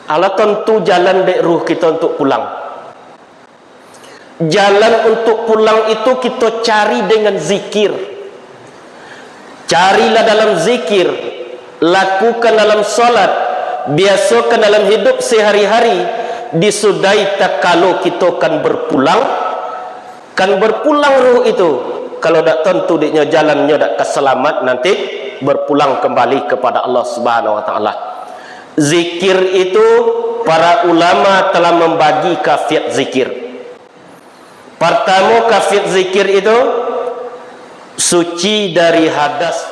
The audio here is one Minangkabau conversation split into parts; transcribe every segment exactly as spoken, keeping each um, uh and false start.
Alah tantu jalan dek ruh kito untuk pulang. Jalan untuk pulang itu kito cari dengan zikir. Carilah dalam zikir, lakukan dalam salat, biasokan dalam hidup sehari-hari, disudahi takalo kito kan berpulang, kan berpulang ruh itu, kalau dak tantu diknyo jalannyo dak ka salamat nanti, berpulang kembali kepada Allah Subhanahu wa Ta'ala. Zikir itu, para ulama telah membagi kafiat zikir. Pertamo, kafiat zikir itu suci dari hadas.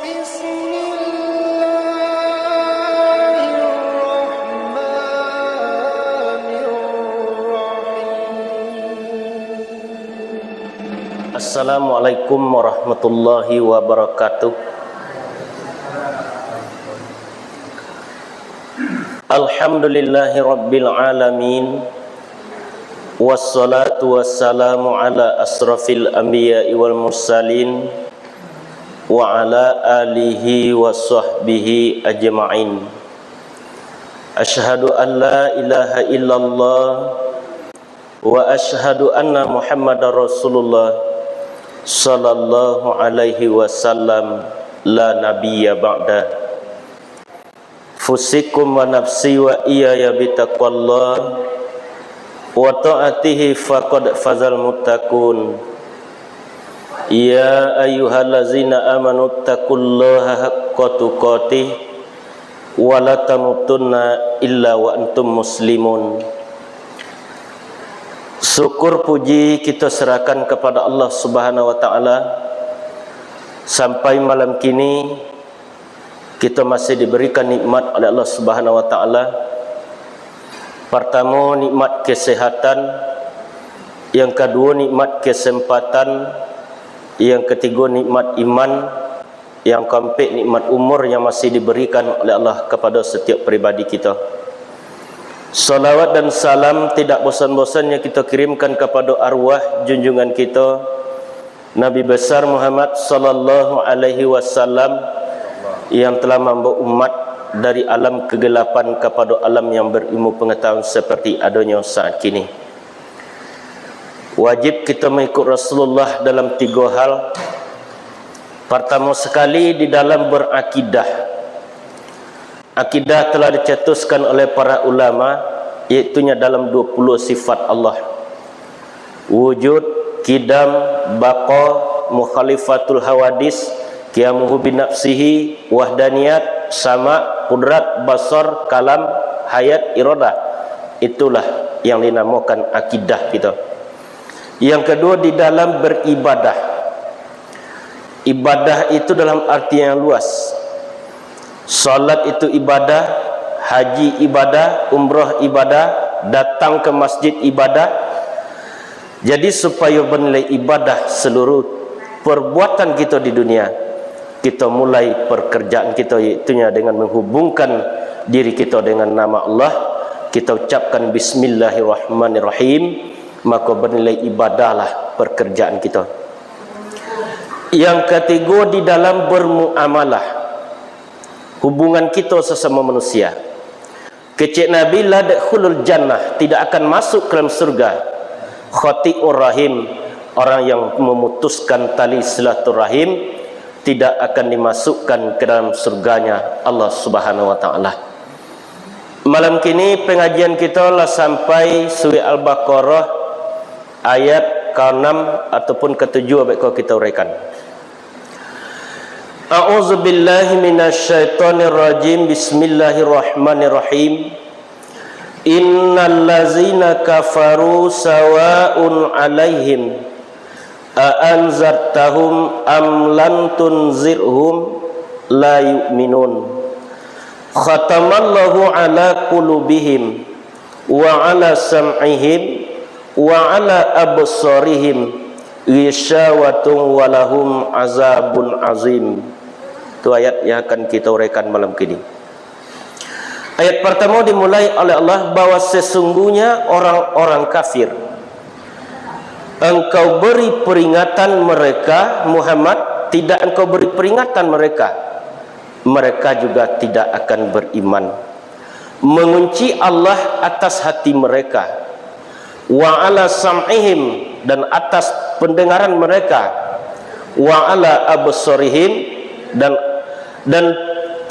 Bismillahirrahmanirrahim. Assalamualaikum warahmatullahi wabarakatuh. Alhamdulillahirabbil alamin. Wassalatu wassalamu ala asrafil anbiya'i wal mursalin, wa ala alihi wa sahbihi ajma'in. Asyhadu an la ilaha illallah wa asyhadu anna Muhammadar Rasulullah sallallahu alaihi wasallam, la nabiyya ba'da. Fusikum wa nafsi wa iyaya bitaqwallah wa ta'atihi faqad fazal muttaqun. Ya ayyuhallazina amanu taqullaha haqqa tuqatih wa la tamutunna illa wa antum muslimun. Syukur puji kito serahkan kepada Allah Subhanahu wa Ta'ala, sampai malam kini kito masih diberikan nikmat oleh Allah Subhanahu wa Ta'ala. Pertamo, nikmat kesehatan, yang kaduo, nikmat kesempatan, yang katigo, nikmat iman, yang kaampek, nikmat umur yang masih diberikan oleh Allah kepada setiap pribadi kito. Salawat dan salam tidak bosan-bosannya kito kirimkan kepada arwah junjungan kito, Nabi Besar Muhammad sallallahu alaihi wasallam, yang telah mambawa umat dari alam kegelapan kapada alam yang berilmu pengetahuan seperti adonyo saat kini. Wajib kito mangikuik Rasulullah dalam tigo hal. Partamo sakali, di dalam berakidah. Akidah telah dicetuskan oleh para ulama, yaitunya dalam dua puluh sifat Allah. Wujud, qidam, baqa, mukhalafatul hawadis, qiyamuhu binafsihi, wahdaniyat, sama, qudrat, basar, kalam, hayat, iradah. Itulah yang dinamakan akidah kito. Yang kaduo, di dalam beribadah. Ibadah itu dalam arti yang luas. Salat itu ibadah, haji ibadah, umrah ibadah, datang ke masjid ibadah. Jadi, supayo banilai ibadah seluruh perbuatan kito di dunia, kito mulai pekerjaan kito, yaitunya dengan menghubungkan diri kito dengan nama Allah, kito ucapkan bismillahirrahmanirrahim, mako banilai ibadahlah pekerjaan kito. Yang katigo, di dalam bermuamalah, hubungan kito sesama manusia. Kecek Nabi, "La yadkhulul jannah," tidak akan masuk ke dalam surga, "qati'ur rahim," orang yang memutuskan tali silaturahim, tidak akan dimasukkan ke dalam surganya Allah Subhanahu wa Ta'ala. Malam kini pengajian kito lah sampai surah Al-Baqarah, ayat kaanam ataupun katujuah, baik ko kito uraikan. A'udzubillahi minasyaitonirrajim. Bismillahirrahmanirrahim. Innallazina kafaru sawa'un 'alaihim a anzartahum am lam tunzirhum la yu'minun. Khatamallahu 'ala qulubihim wa 'ala sam'ihim wa 'ala absarihim ghisyawatun wa lahum 'azabun 'azim. Tu ayat yang akan kita uraikan malam kini. Ayat pertama dimulai oleh Allah bahwa sesungguhnya orang-orang kafir, engkau beri peringatan mereka, Muhammad, tidak engkau beri peringatan mereka, mereka juga tidak akan beriman. Mengunci Allah atas hati mereka, wa ala sam'ihim, dan atas pendengaran mereka, wa ala absarihim, dan, dan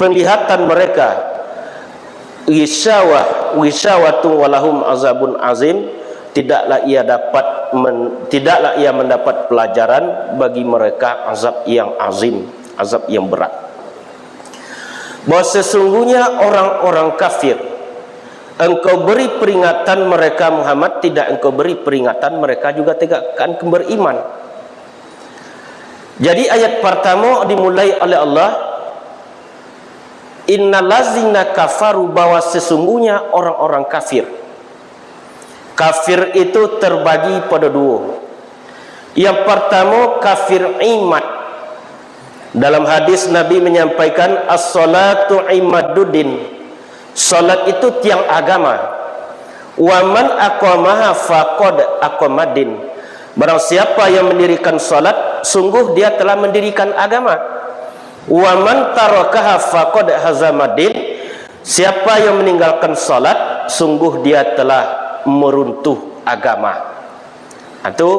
penglihatan mereka, ghishawah, ghishawatun walahum azabun azim, tidaklah ia dapat men-, tidaklah ia mendapat pelajaran bagi mereka azab yang azim, azab yang berat. Bahwa sesungguhnya orang-orang kafir, engkau beri peringatan mereka Muhammad, tidak engkau beri peringatan mereka juga tidak akan beriman. Jadi ayat pertama dimulai oleh Allah, innallazina kafaru, bahwa sesungguhnya orang-orang kafir. Kafir itu terbagi pada dua. Yang pertama, kafir imat. Dalam hadis Nabi menyampaikan, "As-salatu imaduddin." Salat itu tiang agama. "Wa man aqamaha faqad aqamaddin." Barang siapa yang mendirikan salat, sungguh dia telah mendirikan agama. "Wa man tarakaha faqad hazamaddin." Siapa yang meninggalkan salat, sungguh dia telah meruntuh agama. Itu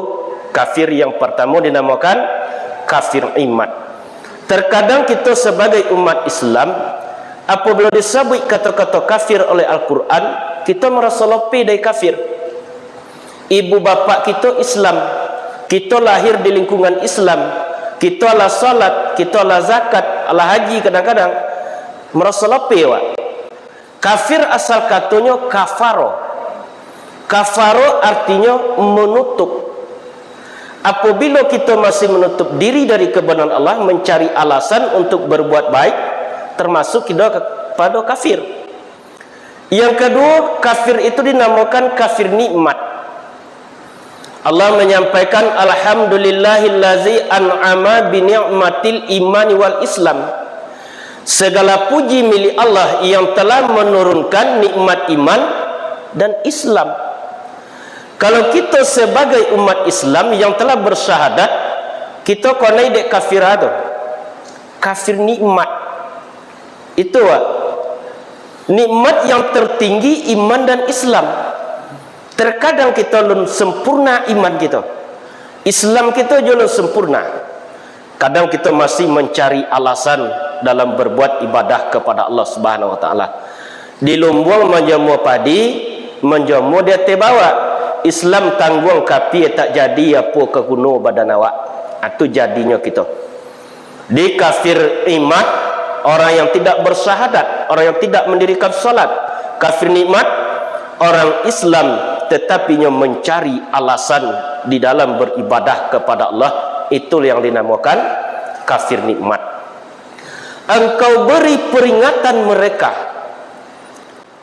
kafir yang pertama dinamakan kafir imat. Terkadang kita sebagai umat Islam, apabila disabuik kata-kata kafir oleh Al-Quran, kita merasa lapeh dari kafir. Ibu bapak kita Islam, kita lahir di lingkungan Islam, kita lah salat, kita lah zakat, lah haji kadang-kadang, merasa lapeh awak. Kafir asal katonyo kafaro. Kafaro artinyo menutup. Apabila kita masih menutup diri dari kebenaran Allah, mencari alasan untuk berbuat baik, termasuk kita kepada kafir. Yang kedua, kafir itu dinamakan kafir nikmat. Allah menyampaikan, "Alhamdulillahillazi an'ama bini'matil imani wal Islam." Segala puji milik Allah yang telah menurunkan nikmat iman dan Islam. Kalau kita sebagai umat Islam yang telah bersyahadat, kita konai dek kafir tu. Kafir nikmat. Itu, Wak. Nikmat yang tertinggi iman dan Islam. Terkadang kita lun sempurna iman kita. Islam kita jo lun sempurna. Kadang kita masih mencari alasan dalam berbuat ibadah kepada Allah Subhanahu Wa Taala. Di lumbuang manjamua padi, manjamua di ateh bawak. Islam tangguang kapia tak jadi, apo ka guno badan awak. Itu jadinyo kita. Di kafir imat, orang yang tidak bersyahadat, orang yang tidak mendirikan salat. Kafir nikmat, orang Islam tetapi nyo mencari alasan di dalam beribadah kepada Allah, itu yang dinamakan kafir nikmat. Engkau beri peringatan mereka.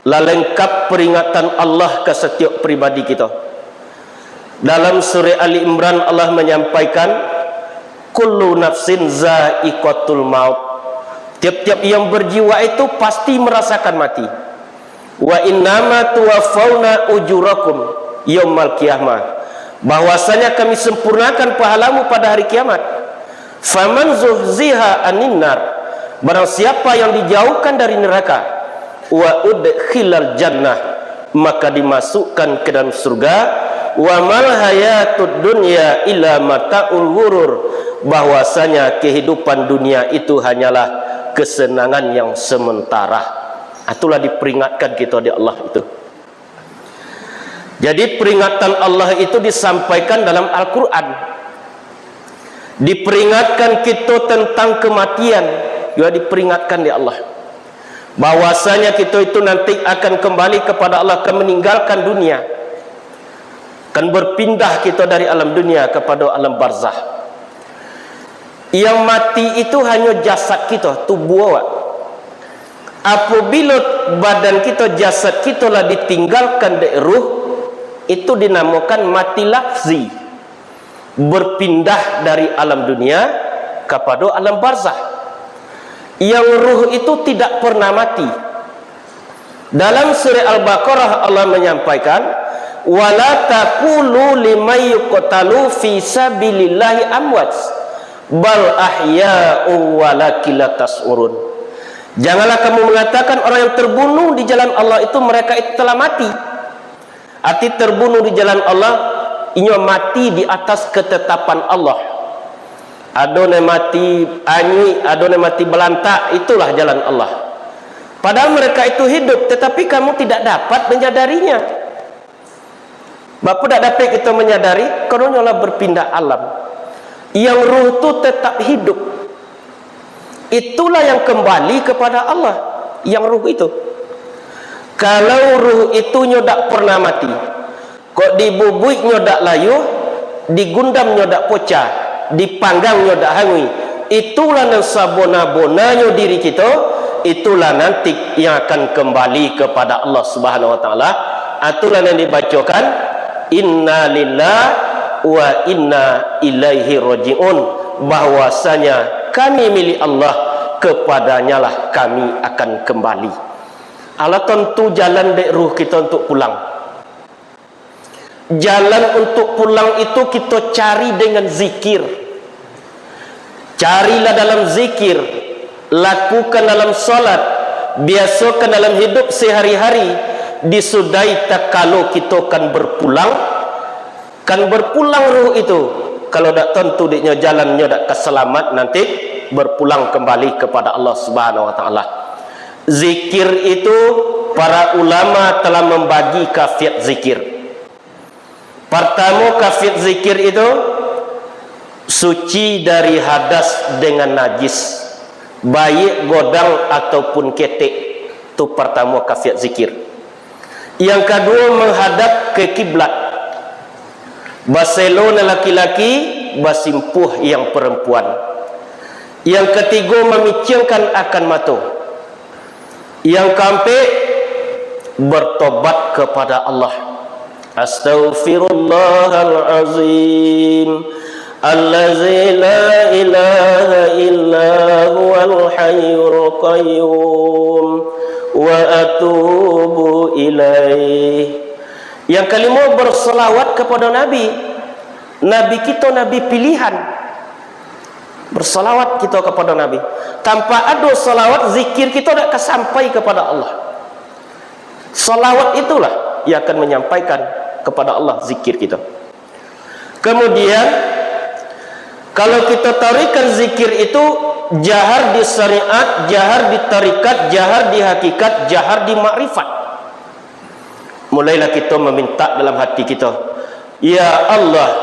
Lah lengkap peringatan Allah ka satiok pribadi kito. Dalam surah Ali Imran, Allah manyampaikan, "Kullu nafsin za'iqatul maut." Tiap-tiap yang berjiwa itu pasti merasakan mati. "Wa innama tuwaffauna ujurakum yaumal qiyamah." Bahwasanya kami sempurnakan pahalamu pada hari kiamat. "Faman zuhziha anin nar," barang siapa yang dijauhkan dari neraka, "wa udkhilal jannah," maka dimasukkan ke dalam surga, "wa mal hayatud dunya illa mataul ghurur," bahwasanya kehidupan dunia itu hanyalah kesenangan yang sementara. Itulah diperingatkan kita di Allah itu. Jadi, peringatan Allah itu disampaikan dalam Al-Quran. Diperingatkan kita tentang kematian, juga diperingatkan di Allah. Bahwasanya kita itu nanti akan kembali kepada Allah, akan meninggalkan dunia. Akan berpindah kita dari alam dunia kepada alam barzah. Yang mati itu hanya jasad kita, tubuh awak. Apabila badan kita, jasad kita lah ditinggalkan dek ruh, itu dinamakan mati lafzi. Berpindah dari alam dunia kepada alam barzah. Yang ruh itu tidak pernah mati. Dalam surah Al-Baqarah, Allah menyampaikan, "Wala taqulu liman yuqtalu fi sabilillahi amwat, bal ahya'u walakin la tash'urun." Janganlah kamu mengatakan orang yang terbunuh di jalan Allah itu, mereka itu telah mati. Arti terbunuh di jalan Allah, inyo mati di atas ketetapan Allah. Ado nan mati anyuik, ado nan mati balantak, itulah jalan Allah. Padahal mereka itu hidup, tetapi kamu tidak dapat menyadarinya. Bapa dak dapek kito manyadari, karanonyo lah berpindah alam. Yang ruh tu tetap hidup. Itulah yang kembali kepada Allah, yang ruh itu. Kalau ruh itu nyo dak pernah mati, kok dibubuik nyo dak layuah, digundam nyo dak pocah, dipanggang nyo dak hanguih, itulah nan sabona-bonanyo diri kito, itulah nanti yang akan kembali kepada Allah Subhanahu wa Taala. Itulah yang dibacokan, "Inna lillahi wa inna ilaihi raji'un," bahwasanya kami milik Allah, kepadanyalah kami akan kembali. Alah tantu jalan dek ruh kito untuk pulang. Jalan untuk pulang itu kito cari dengan zikir. Carilah dalam zikir, lakukan dalam salat, biasokan dalam hidup sehari-hari, disudahi takalo kito kan berpulang, kan berpulang ruh itu, kalau dak tantu dek nyo jalan nyo dak ka salamat nanti, berpulang kembali kepada Allah Subhanahu wa Taala. Zikir itu, para ulama telah membagi kafiat zikir. Partamo, kafiat zikir itu suci dari hadas dengan najis, baiak godang ataupun ketek. Tu partamo kafiat zikir. Yang kaduo, menghadap ke kiblat. Baselo nan laki-laki, basimpuah yang perempuan. Yang katigo, mamiciangkan akan mato. Yang kaampek, bertobat kepada Allah. Astaghfirullahalazim, allazi la ilaha illa huwal hayyul qayyum, wa atubu ilaih. Yang kalimo, bersalawat kepada Nabi. Nabi kito, Nabi pilihan. Bersalawat kito kepada Nabi. Tanpa ado salawat, zikir kito dak ka sampai kepada Allah. Salawat itulah yang akan menyampaikan kepada Allah zikir kito. Kemudian, kalau kito tarikan zikir itu, jahar di syariat, jahar di tarikat, jahar di hakikat, jahar di makrifat. Mulailah kito maminta dalam hati kito, "Ya Allah,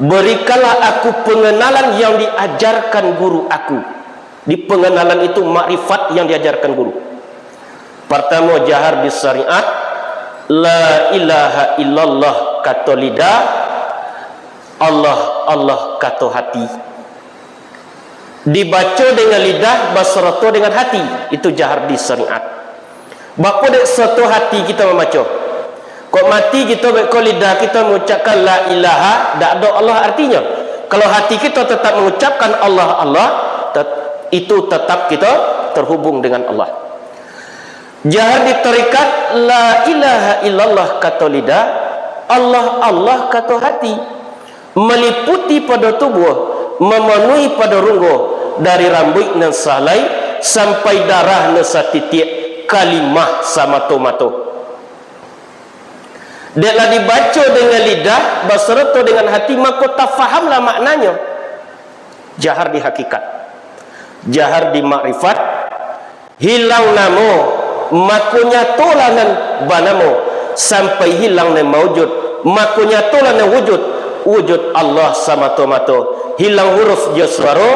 berikanlah aku pengenalan yang diajarkan guru aku." Di pengenalan itu, makrifat yang diajarkan guru. Partamo, jahar di syariat, "La ilaha illallah," kato lidah, "Allah, Allah," kato hati. Dibaco dengan lidah basarato dengan hati, itu jahar di syariat. Baa dek sarato hati kito mambaco? Kok mati kito, beko lidah kito mangucapkan la ilaha, dak ado Allah artinyo. Kalau hati kito tetap mangucapkan Allah, Allah, tet-, itu tetap kito terhubung dengan Allah. Jahar di tarikat, la ilaha illallah kato lidah, Allah, Allah kato hati. Maliputi pado tubuah, mamanuhi pado runggo, dari rambuik nan sahalai sampai darah nan satitiak, kalimah samato-mato. Dek lah dibaco dengan lidah, basarato dengan hati, mako tafahamlah maknanyo. Jahar di hakikat, jahar di makrifat, hilang namo, mako nyatolah nan banamo, sampai hilang nan maujud, mako nyatolah nan wujud, wujud Allah samato-mato. Hilang huruf jo suaro,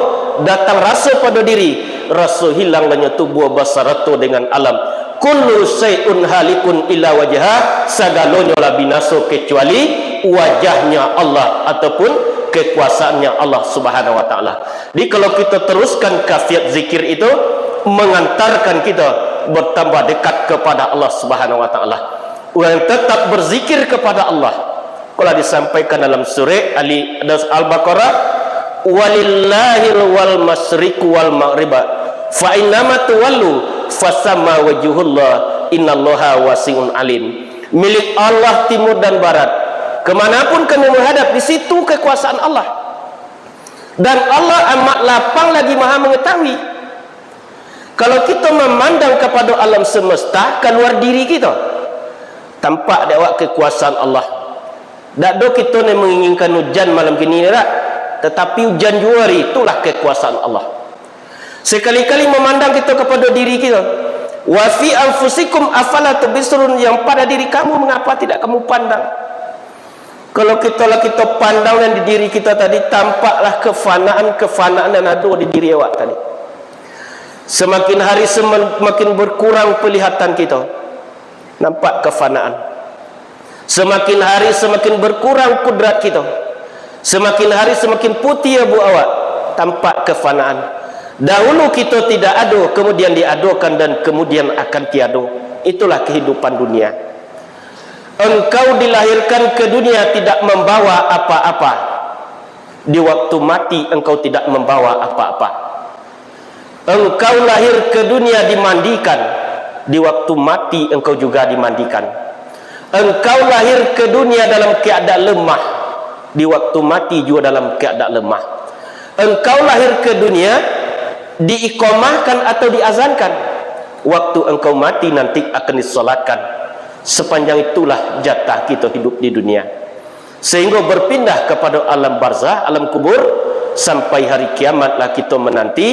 datang raso pado diri, raso hilang lanyo tubuah basarato dengan alam. Kullu syai'un halikun illa wajhah, sagalonyo lah binaso kecuali wajahnya Allah ataupun kekuasaannya Allah Subhanahu wa Taala. Jadi, kalau kito teruskan kafiat zikir itu, mengantarkan kito bertambah dekat kepada Allah Subhanahu wa Taala. Urang yang tetap berzikir kepada Allah, kalau disampaikan dalam surah Ali, Al-Baqarah, "Walillahil wal masyriqu wal maghriba, fa innama tuwallu fasamma wajhullah, innallaha wasi'un alim." Milik Allah timur dan barat. Kemanapun kamu menghadap, di situ kekuasaan Allah. Dan Allah amat lapang lagi Maha Mengetahui. Kalau kito mamandang kapado alam semesta, kaluar diri kito, tampak dek awak kekuasaan Allah. Dak do kito ni manginginkan ujan malam kini, dak. Tatapi ujan juo hari, itulah kekuasaan Allah. Sekali-kali mamandang kito kapado diri kito. "Wa fi anfusikum afala tubsirun," yang pada diri kamu, mengapa tidak kamu pandang? Kalau kito lah kito pandang nan di diri kito tadi, tampaklah kefanaan-kefanaan nan ado di diri awak tadi. Semakin hari semakin berkurang penglihatan kito, nampak kefanaan. Semakin hari semakin berkurang kudrat kito. Semakin hari semakin putiah abu awak, tampak kefanaan. Dahulu kito tidak ado, kemudian diadokan, dan kemudian akan tiado. Itulah kehidupan dunia. Engkau dilahirkan ke dunia tidak membawa apa-apa. Di waktu mati, engkau tidak membawa apa-apa. Engkau lahir ke dunia dimandikan. Di waktu mati, engkau juga dimandikan. Engkau lahir ke dunia dalam keadaan lemah. Di waktu mati juga dalam keadaan lemah. Engkau lahir ke dunia diiqamahkan atau diazankan. Waktu engkau mati nanti akan disolatkan. Sepanjang itulah jatah kito hidup di dunia. Sehingga berpindah kepada alam barzah, alam kubur, sampai hari kiamatlah kito menanti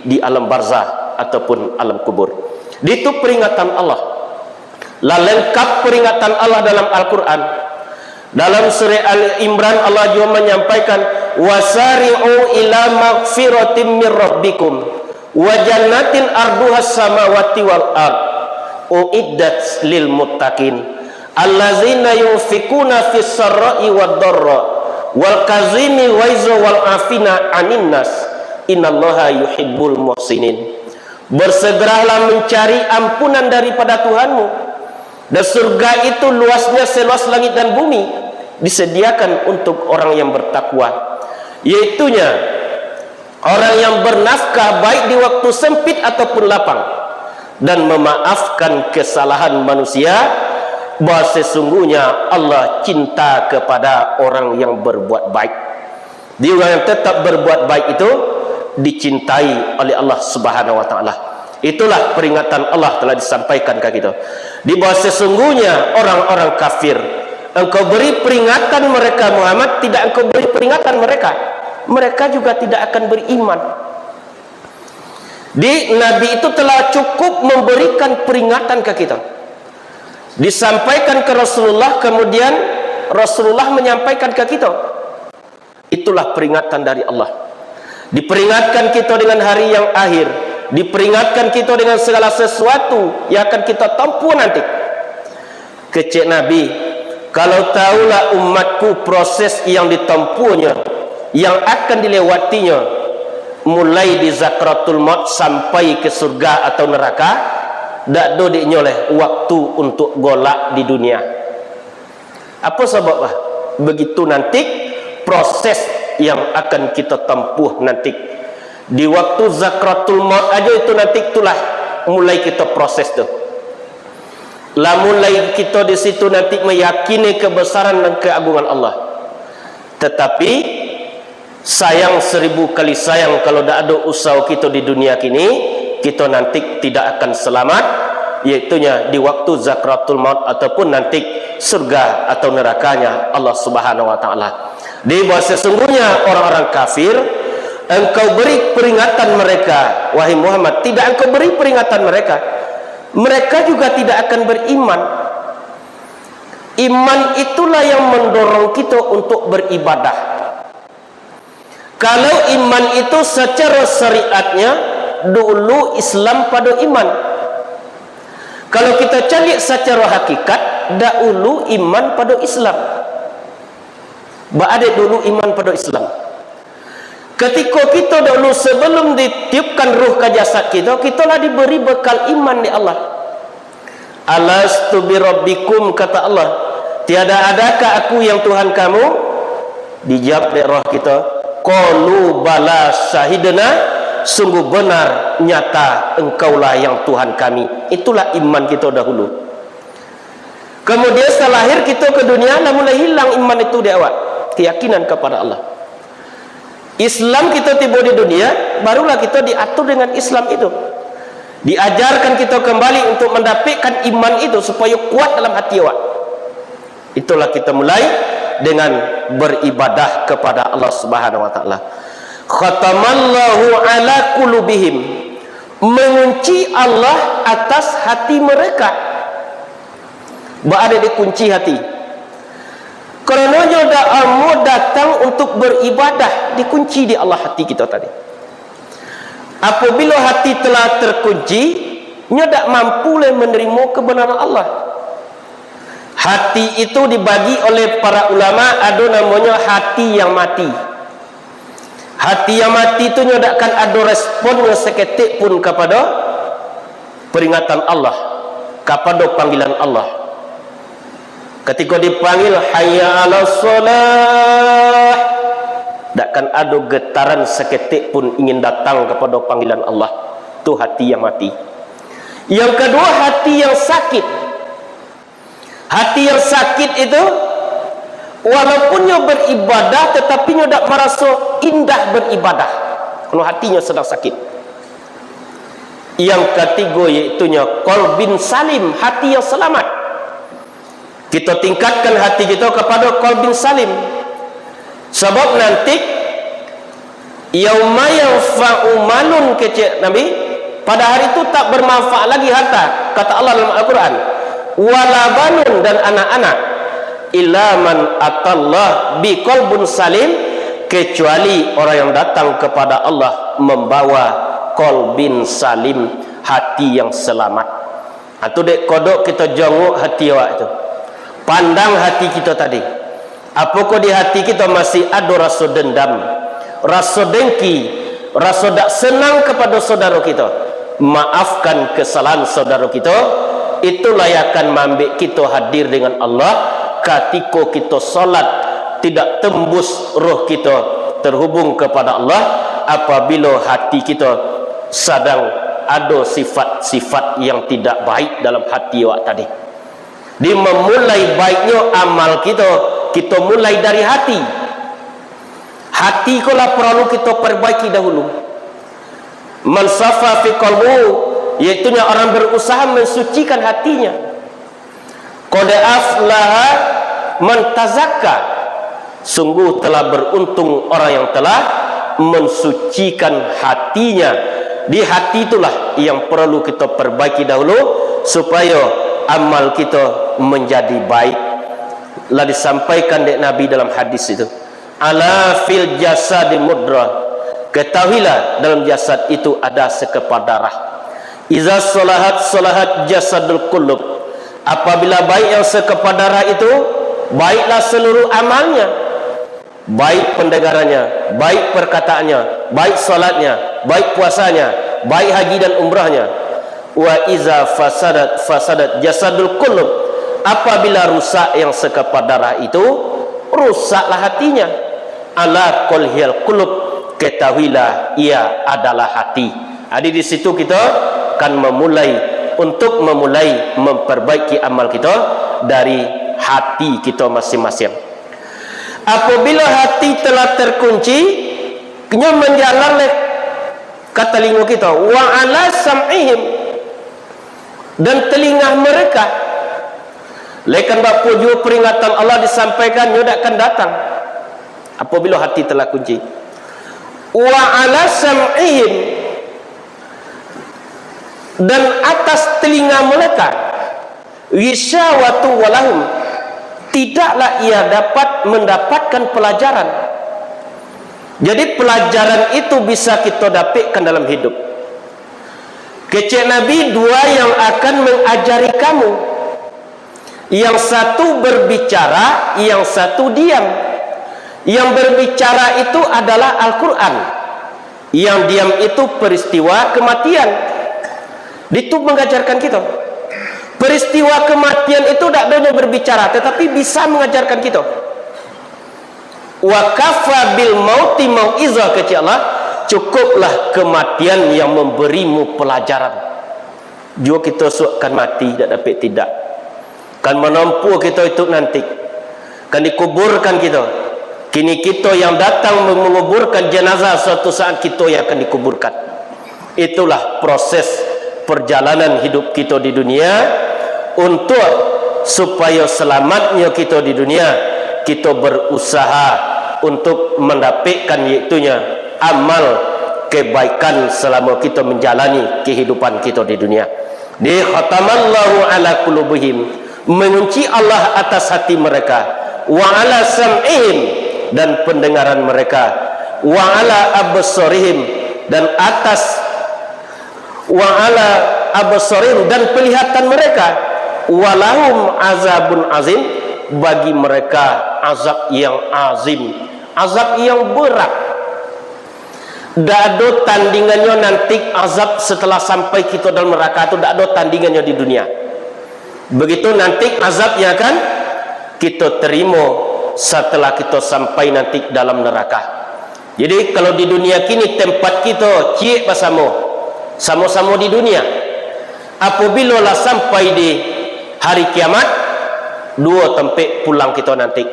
di alam barzah ataupun alam kubur. Ditu peringatan Allah. Lah lengkap peringatan Allah dalam Al-Quran. Dalam surah Ali Imran, Allah juga menyampaikan, "Wasari'u ila magfiratim mir rabbikum wa jannatin arduhas samawati wal ard, uiddat lil muttaqin, allazina yunfikuna fis sarra'i wad darra, wal kazimil ghaiza wal afina anin nas, innallaha yuhibbul muhsinin." Bersegeralah mencari ampunan daripada Tuhanmu, dan surga itu luasnya seluas langit dan bumi, disediakan untuk orang yang bertakwa, yaitunya orang yang bernafkah baik di waktu sempit ataupun lapang, dan memaafkan kesalahan manusia, bahwa sesungguhnya Allah cinta kepada orang yang berbuat baik. Di orang yang tetap berbuat baik itu dicintai oleh Allah Subhanahu wa Taala. Itulah peringatan Allah telah disampaikan ka kito. Di bahwa sesungguhnya orang-orang kafir, engkau beri peringatan mereka, Muhammad, tidak engkau beri peringatan mereka. Mereka juga tidak akan beriman. Di Nabi itu telah cukup memberikan peringatan ka kito. Disampaikan ke Rasulullah, kemudian Rasulullah menyampaikan ke kito. Itulah peringatan dari Allah. Diperingatkan kito dengan hari yang akhir, diperingatkan kito dengan segala sesuatu yang akan kito tempuh nanti. Kecek Nabi, "Kalau tahulah umatku proses yang ditempuhnyo, yang akan dilewatinyo, mulai di zakratul maut sampai ke surga atau neraka, dak do dek nyo leh waktu untuk golak di dunia." Apo sabab, bah? Begitu nanti proses yang akan kito tempuh nanti. Di waktu zakratul maut ajo itu nanti, itulah mulai kito proses tu. Lah mulai kito di situ nanti meyakini kebesaran dan keagungan Allah. Tetapi, sayang seribu kali sayang, kalau dak ado usaho kito di dunia kini, kito nanti tidak akan selamat, yaitunya di waktu zakratul maut ataupun nanti surga atau nerakanya Allah Subhanahu wa Taala. Di bahwa sesungguhnya orang-orang kafir, engkau beri peringatan mereka, wahai Muhammad, tidak engkau beri peringatan mereka, mereka juga tidak akan beriman. Iman itulah yang mendorong kito untuk beribadah. Kalau iman itu secara syariatnya, dulu Islam pado iman. Kalau kita caliak secara hakikat, dahulu iman pado Islam. Baa dek dulu iman pado Islam? Ketika kita dahulu, sebelum ditiupkan ruh ke jasad kita, kita lah diberi bekal iman dek Allah. "Alastu birabbikum," kata Allah, "tiada adakah Aku yang Tuhan kamu?" Dijawab dek roh kita, "Qalu bala syahidna," sungguh benar nyata Engkaulah yang Tuhan kami. Itulah iman kita dahulu. Kemudian setelah lahir kita ke dunia, lah mulai hilang iman itu di awak, keyakinan kepada Allah. Islam kita tiba di dunia, barulah kita diatur dengan Islam itu. Diajarkan kita kembali untuk mendapatkan iman itu supaya kuat dalam hati awak. Itulah kita mulai dengan beribadah kepada Allah Subhanahu wa Taala. Khatamallahu ala qulubihim, mengunci Allah atas hati mereka. Baa dek dikunci hati? Karena nyo dak amuah datang untuk beribadah, dikunci di Allah hati kita tadi. Apabila hati telah terkunci, nyo dak mampu lai menerima kebenaran Allah. Hati itu dibagi oleh para ulama, ado namonyo hati yang mati. Hati yang mati tu nyo dak akan ado responnyo saketek pun kapado peringatan Allah, kapado panggilan Allah. Katiko dipanggil, "Hayya 'alas shalah," dak akan ado getaran saketek pun ingin datang kapado panggilan Allah. Tu hati yang mati. Yang kedua, hati yang sakit. Hati yang sakit itu, walaupun nyo beribadah, tetapi nyo dak maraso indah beribadah. Kalau hatinyo sedang sakit. Yang katigo, yaitunyo qalbin salim, hati yang selamat. Kita tingkatkan hati kita kepada qalbin salim. Sabab nanti, "Yauma yanfa'u malun," kecek Nabi, "pada hari itu tak bermanfaat lagi harta," kata Allah dalam Al-Quran, "wala banun," dan anak-anak, "illa man atallah biqalbin salim," kecuali orang yang datang kepada Allah membawa qalbin salim, hati yang selamat. Atau dek kodok kita jongok hati awak tu. Pandang hati kita tadi. Apakah di hati kita masih ado raso dendam, raso dengki, raso dak senang kapado saudaro kita? Maafkan kesalahan saudaro kita. Itulah yang akan maambek kita hadir dengan Allah. Katiko kita salat, tidak tembus roh kita terhubung kepada Allah apabila hati kita sadang ado sifat-sifat yang tidak baik dalam hati awak tadi. Di memulai baiknyo amal kito, kito mulai dari hati. Hati ko lah paralu kito parbaiki dahulu. Man safa fi qalbu, yaitunyo orang berusaha mensucikan hatinya. Qad aflaha man tazakka. Sungguh telah beruntung orang yang telah mensucikan hatinya. Di hati itulah yang perlu kita perbaiki dahulu, supaya amal kita menjadi baik. Lah disampaikan dek Nabi dalam hadis itu, "Ala fil jasadi mudghah." Ketahuilah, dalam jasad itu ada sekepal darah. "Iza salahat, salahat jasadul kulub." Apabila baik yang sekepal darah itu, baiklah seluruh amalnya. Baik pendengarannya, baik perkataannya, baik salatnya, baik puasanya, baik haji dan umrahnya. "Wa iza fasadat, fasadat jasadul kulub." Apabila rusak yang sekepal darah itu, rusaklah hatinya. "Ala qulhiyal kulub," ketahuilah, ia adalah hati. Jadi di situ kita akan memulai, untuk memulai memperbaiki amal kita dari hati kita masing-masing. Apabila hati telah terkunci, nyo manjalan lai ka talingo kita. "Wa ala sam'ihim," dan telinga mereka. Lai kan bapujua peringatan Allah disampaikan, nyo dak akan datang apabila hati telah kunci. "Wa ala sam'ihim," dan atas telinga mereka, "ghishawatu walahum," tidaklah ia dapat mendapatkan pelajaran. Jadi, pelajaran itu bisa kita dapatkan dalam hidup. Kecek Nabi, "Dua yang akan mengajari kamu. Yang satu berbicara, yang satu diam." Yang berbicara itu adalah Al-Quran. Yang diam itu peristiwa kematian. Itu mengajarkan kita. Peristiwa kematian itu dak adonyo berbicara, tetapi bisa mengajarkan kita. "Wa kafa bil mauti mau'izah," kecek Allah, "cukuplah kematian yang memberimu pelajaran." Jua kita suak kan mati, dak dapek tidak. Kan manompuah kita itu nanti. Kan dikuburkan kita. Kini kita yang datang menguburkan jenazah, suatu saat kita yang akan dikuburkan. Itulah proses perjalanan hidup kito di dunia, untuk supayo salamatnyo kito di dunia, kito berusaha untuk mandapekkan, yaitunyo amal kebaikan salamo kito manjalani kehidupan kito di dunia. Di khatamallahu ala qulubihim, mengunci Allah atas hati mereka, wa ala sam'ihim, dan pendengaran mereka, wa ala absarihim, dan atas, wa ala absarihim, dan penglihatan mereka, walahum azabun azim, bagi mereka azab yang azim, azab yang berat. Dak ado tandingannyo nanti azab setelah sampai kito dalam neraka tu, dak ado tandingannyo di dunia. Begitu nanti azab yang akan kito terimo setelah kito sampai nanti dalam neraka. Jadi, kalau di dunia kini tempat kito ciek basamo, samo-samo di dunia. Apabila lah sampai di hari kiamat, duo tampek pulang kito nanti.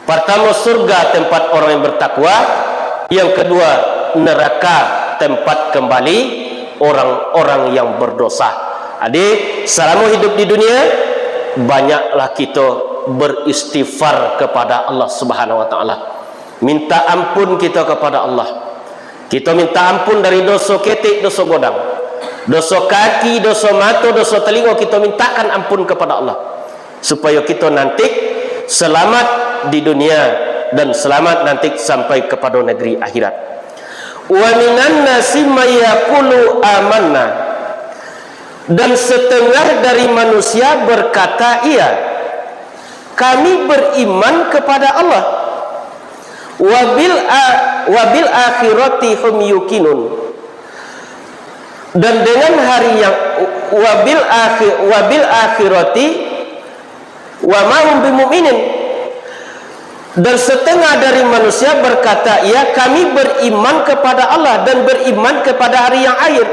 Partamo, surga, tempat orang yang bertakwa. Yang kedua, neraka, tempat kembali orang-orang yang berdosa. Jadi, salamo hidup di dunia, banyaklah kito beristighfar kepada Allah Subhanahu wa Taala. Minta ampun kito kepada Allah. Kito minta ampun dari doso ketek, doso godang, doso kaki, doso mato, doso talingo. Kito mintakan ampun kepada Allah, supayo kito nanti salamat di dunia dan salamat nanti sampai kepada negeri akhirat. Wa minan nasi may yaqulu amanna. Dan setengah dari manusia berkata, "Iya, kami beriman kepada Allah. Wa bil a-, wa bil akhirati hum yuqinun." Dan dengan hari yang, wa bil akhi-, wa bil akhirati wa ma hum bimu'minin. Dan setengah dari manusia berkata, "Ya, kami beriman kepada Allah dan beriman kepada hari yang akhir."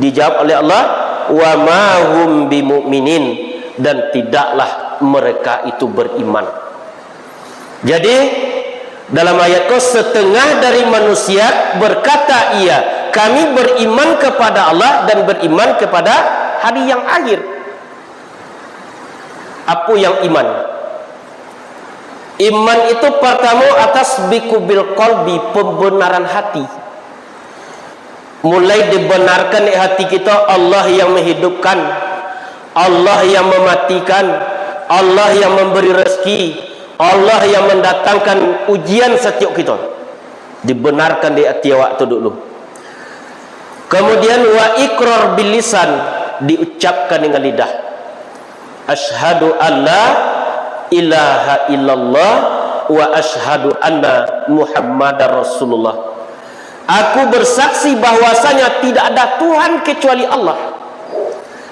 Dijawab oleh Allah, "Wa ma hum bimu'minin," dan tidaklah mereka itu beriman. Jadi, dalam ayat ko, setengah dari manusia berkata, "Iya, kami beriman kepada Allah dan beriman kepada hari yang akhir." Apo yang iman? Iman itu partamo atas bikubil kolbi, pembenaran hati. Mulai dibenarkan di hati kito, Allah yang menghidupkan, Allah yang mematikan, Allah yang memberi rezeki, Allah yang mendatangkan ujian satiok kito. Dibenarkan di hati awak tu dulu. Kemudian, wa iqrar bil lisan, diucapkan dengan lidah. Asyhadu an la ilaha illallah wa asyhadu anna Muhammadar Rasulullah. Aku bersaksi bahwasanya tidak ada Tuhan kecuali Allah.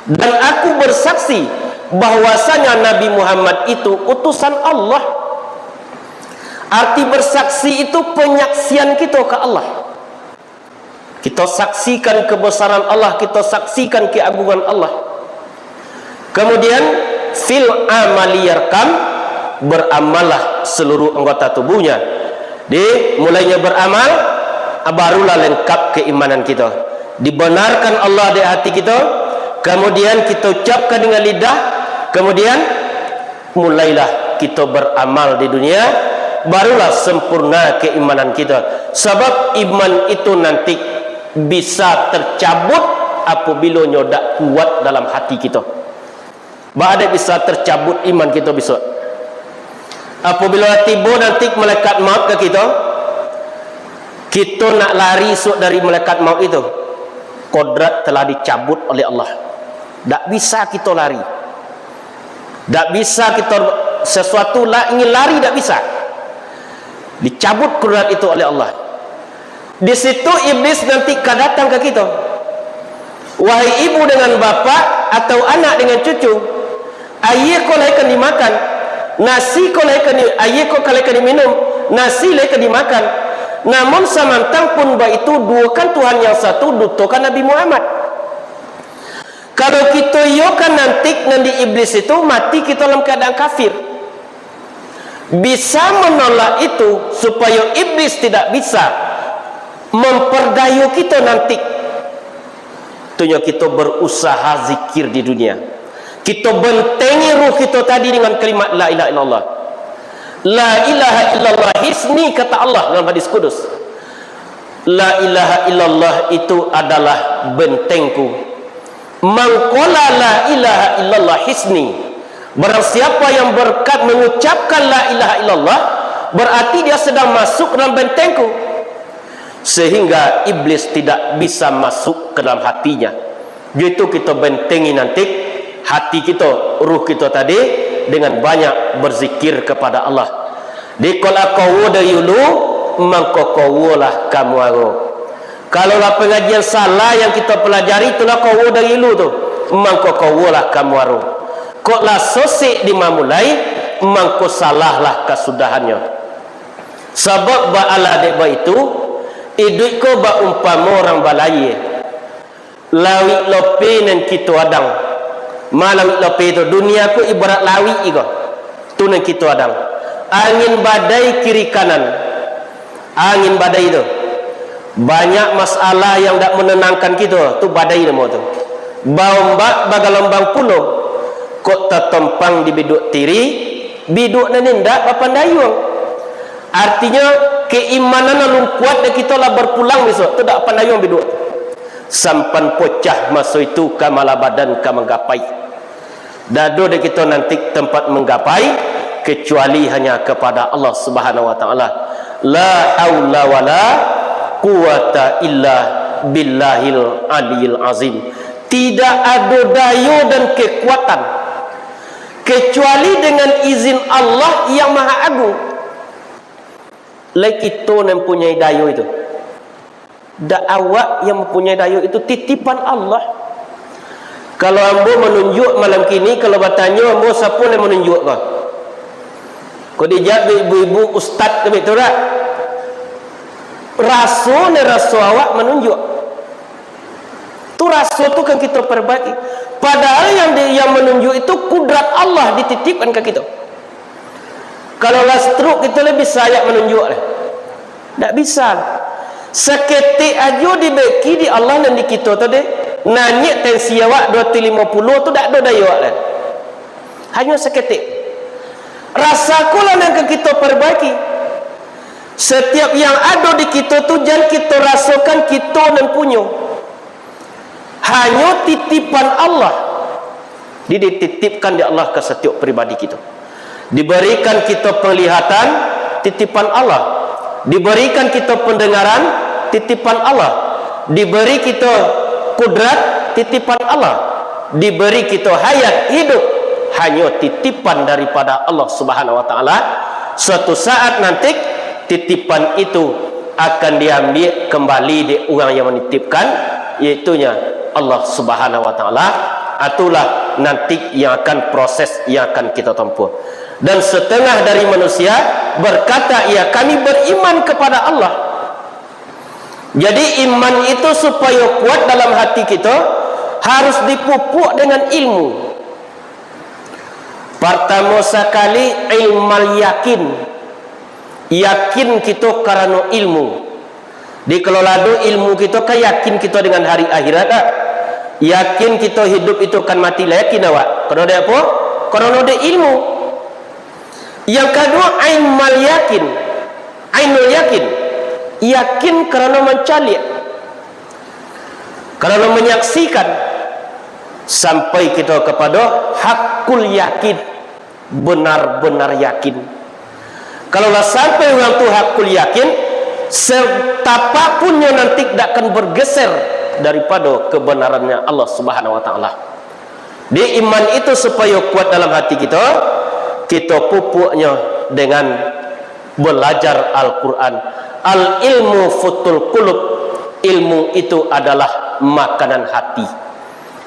Dan aku bersaksi bahwasanya Nabi Muhammad itu utusan Allah. Arti bersaksi itu penyaksian kito ka Allah. Kito saksikan kebesaran Allah, kito saksikan keagungan Allah. Kemudian, fil amali yarkam, beramallah seluruh anggota tubuhnya. Di mulainya beramal, barulah lengkap keimanan kito. Dibenarkan Allah di hati kito, kemudian kito ucapkan dengan lidah, kemudian mulailah kito beramal di dunia, barulah sempurna keimanan kito. Sabab iman itu nanti bisa tercabut apabila nyo dak kuat dalam hati kito. Baa dek bisa tercabut iman kito bisuak? Apabila tibo nanti malaikat maut ka kito, kito nak lari suak dari malaikat maut itu, kodrat telah dicabut oleh Allah. Dak bisa kito lari. Dak bisa kito, sesuatu lah ingin lari, dak bisa. Dicabut kodrat itu oleh Allah. Di situ iblis nanti ka datang ka kito. Wahai ibu dengan bapak, atau anak dengan cucu, aia ko lai ka dimakan, nasi ko lai ka di-, aia ko ka lai ka diminum, nasi lai ka dimakan. Namun samantang pun baitu, duokan Tuhan yang satu, dutokan Nabi Muhammad. Kalau kito iyokan nanti nan di iblis itu, mati kito dalam keadaan kafir. Bisa menolak itu, supayo iblis tidak bisa memperdayo kito nanti. Tunyo kito berusaha zikir di dunia. Kito bentengi ruh kito tadi dengan kalimat la ilaha illallah. La ilaha illallah hisni, kata Allah dalam hadis kudus. La ilaha illallah itu adalah bentengku. Mangkola la ilaha illallah hisni. Barang siapa yang berkat mengucapkan la ilaha illallah, berarti dia sedang masuk ke dalam bentengku. Sehingga iblis tidak bisa masuk ke dalam hatinya. Jadi itu kito bentengi nanti hati kito, ruh kito tadi dengan banyak berzikir kepada Allah. Dikok lah kawo dari ulu, mangko kawolah ka muaro. Kalau lah pengajian salah yang kito pelajari, tu lah kawo dari ulu tu, mangko kawolah ka muaro. Kok lah sosek di mamulai, mangko salahlah kasudahannyo. Sabab baalah dek baitu, iduik ko baumpamo urang balayie. Lawik lope nan kito adang. Ma lawik lope tu, dunia ko ibarat lawik iko. Tu nan kito adang. Angin badai kiri kanan. Angin badai tu. Banyak masalah yang dak menenangkan kito, tu badai namo tu. Baombak bagalombang pulo. Kok tatompang di biduak tiri, biduak nan indak bapandayuang. Artinyo, keimanan alun kuat dek kito lah berpulang bisuak, tu dak pandayuang biduak. Sampan pocah maso itu ka mala badan ka manggapai. Dak ado dek kito nanti tempat manggapai, kecuali hanya kepada Allah Subhanahu wa Ta'ala. La haula wala quwata illa billahil aliyil azim. Tidak ado dayo dan kekuatan kecuali dengan izin Allah yang Maha Agung. Lai kito nan punyai dayo itu. Dak awak yang mempunyai dayo itu, titipan Allah. Kalau ambo manunjuak malam kini, kalau batanyo ambo, "Sapo nan manunjuak ko?" Ko dijawab ibu-ibu, "Ustaz," tu dak? Raso ni raso awak manunjuak. Tu raso tu kan kito perbaiki. Padahal yang di, yang manunjuak itu kudrat Allah dititipkan ka kito. Kalau lah stroke, kito lah bisa awak manunjuak lah? Dak bisa lah. Saketek ajo dibeki di Allah nan di kito tu deh. Naiak tensi awak dua ratus limo puluah tu dak ado dayo awak lah. Hanyo saketek. Rasakanlah nan ka kito perbaiki. Setiap yang ado di kito tu jan kito rasokan kito nan punyo. Hanyo titipan Allah. Jadi dititipkan dek Allah ka satiok pribadi kito. Diberikan kito penglihatan, titipan Allah. Diberikan kito pendengaran, titipan Allah. Diberi kito kudrat, titipan Allah. Diberi kito hayat, hidup, hanyo titipan daripada Allah Subhanahu wa Ta'ala. Suatu saat nanti, titipan itu akan diambiak kembali dek urang yang manitipkan, yaitunya Allah Subhanahu wa Ta'ala. Itulah nanti yang akan proses yang akan kita tempuh. Dan setengah dari manusia berkata, "Ya, kami beriman kepada Allah." Jadi, iman itu supayo kuat dalam hati kito, harus dipupuk dengan ilmu. Partamo sakali, ilmal yakin. Yakin kito karano ilmu. Di kalau lah ado ilmu kito, ka yakin kito dengan hari akhirat, dak? Yakin kito hidup itu kan mati, lah yakin awak? Karano dek apo? Karano dek ilmu. Yang kaduo, ainmal yakin. Ainul yakin. Yakin karano mancaliak. Karano manyaksikan. Sampai kito kapado hakul yakin. Benar-benar yakin. Kalau lah sampai urang tu hakul yakin, setapak pun nyo nanti dak akan bergeser daripado kebenarannya Allah Subhanahu wa Ta'ala. Di iman itu supayo kuat dalam hati kito, kito pupuknyo dengan balajar Al-Quran. Al-ilmu futul qulub, ilmu itu adalah makanan hati.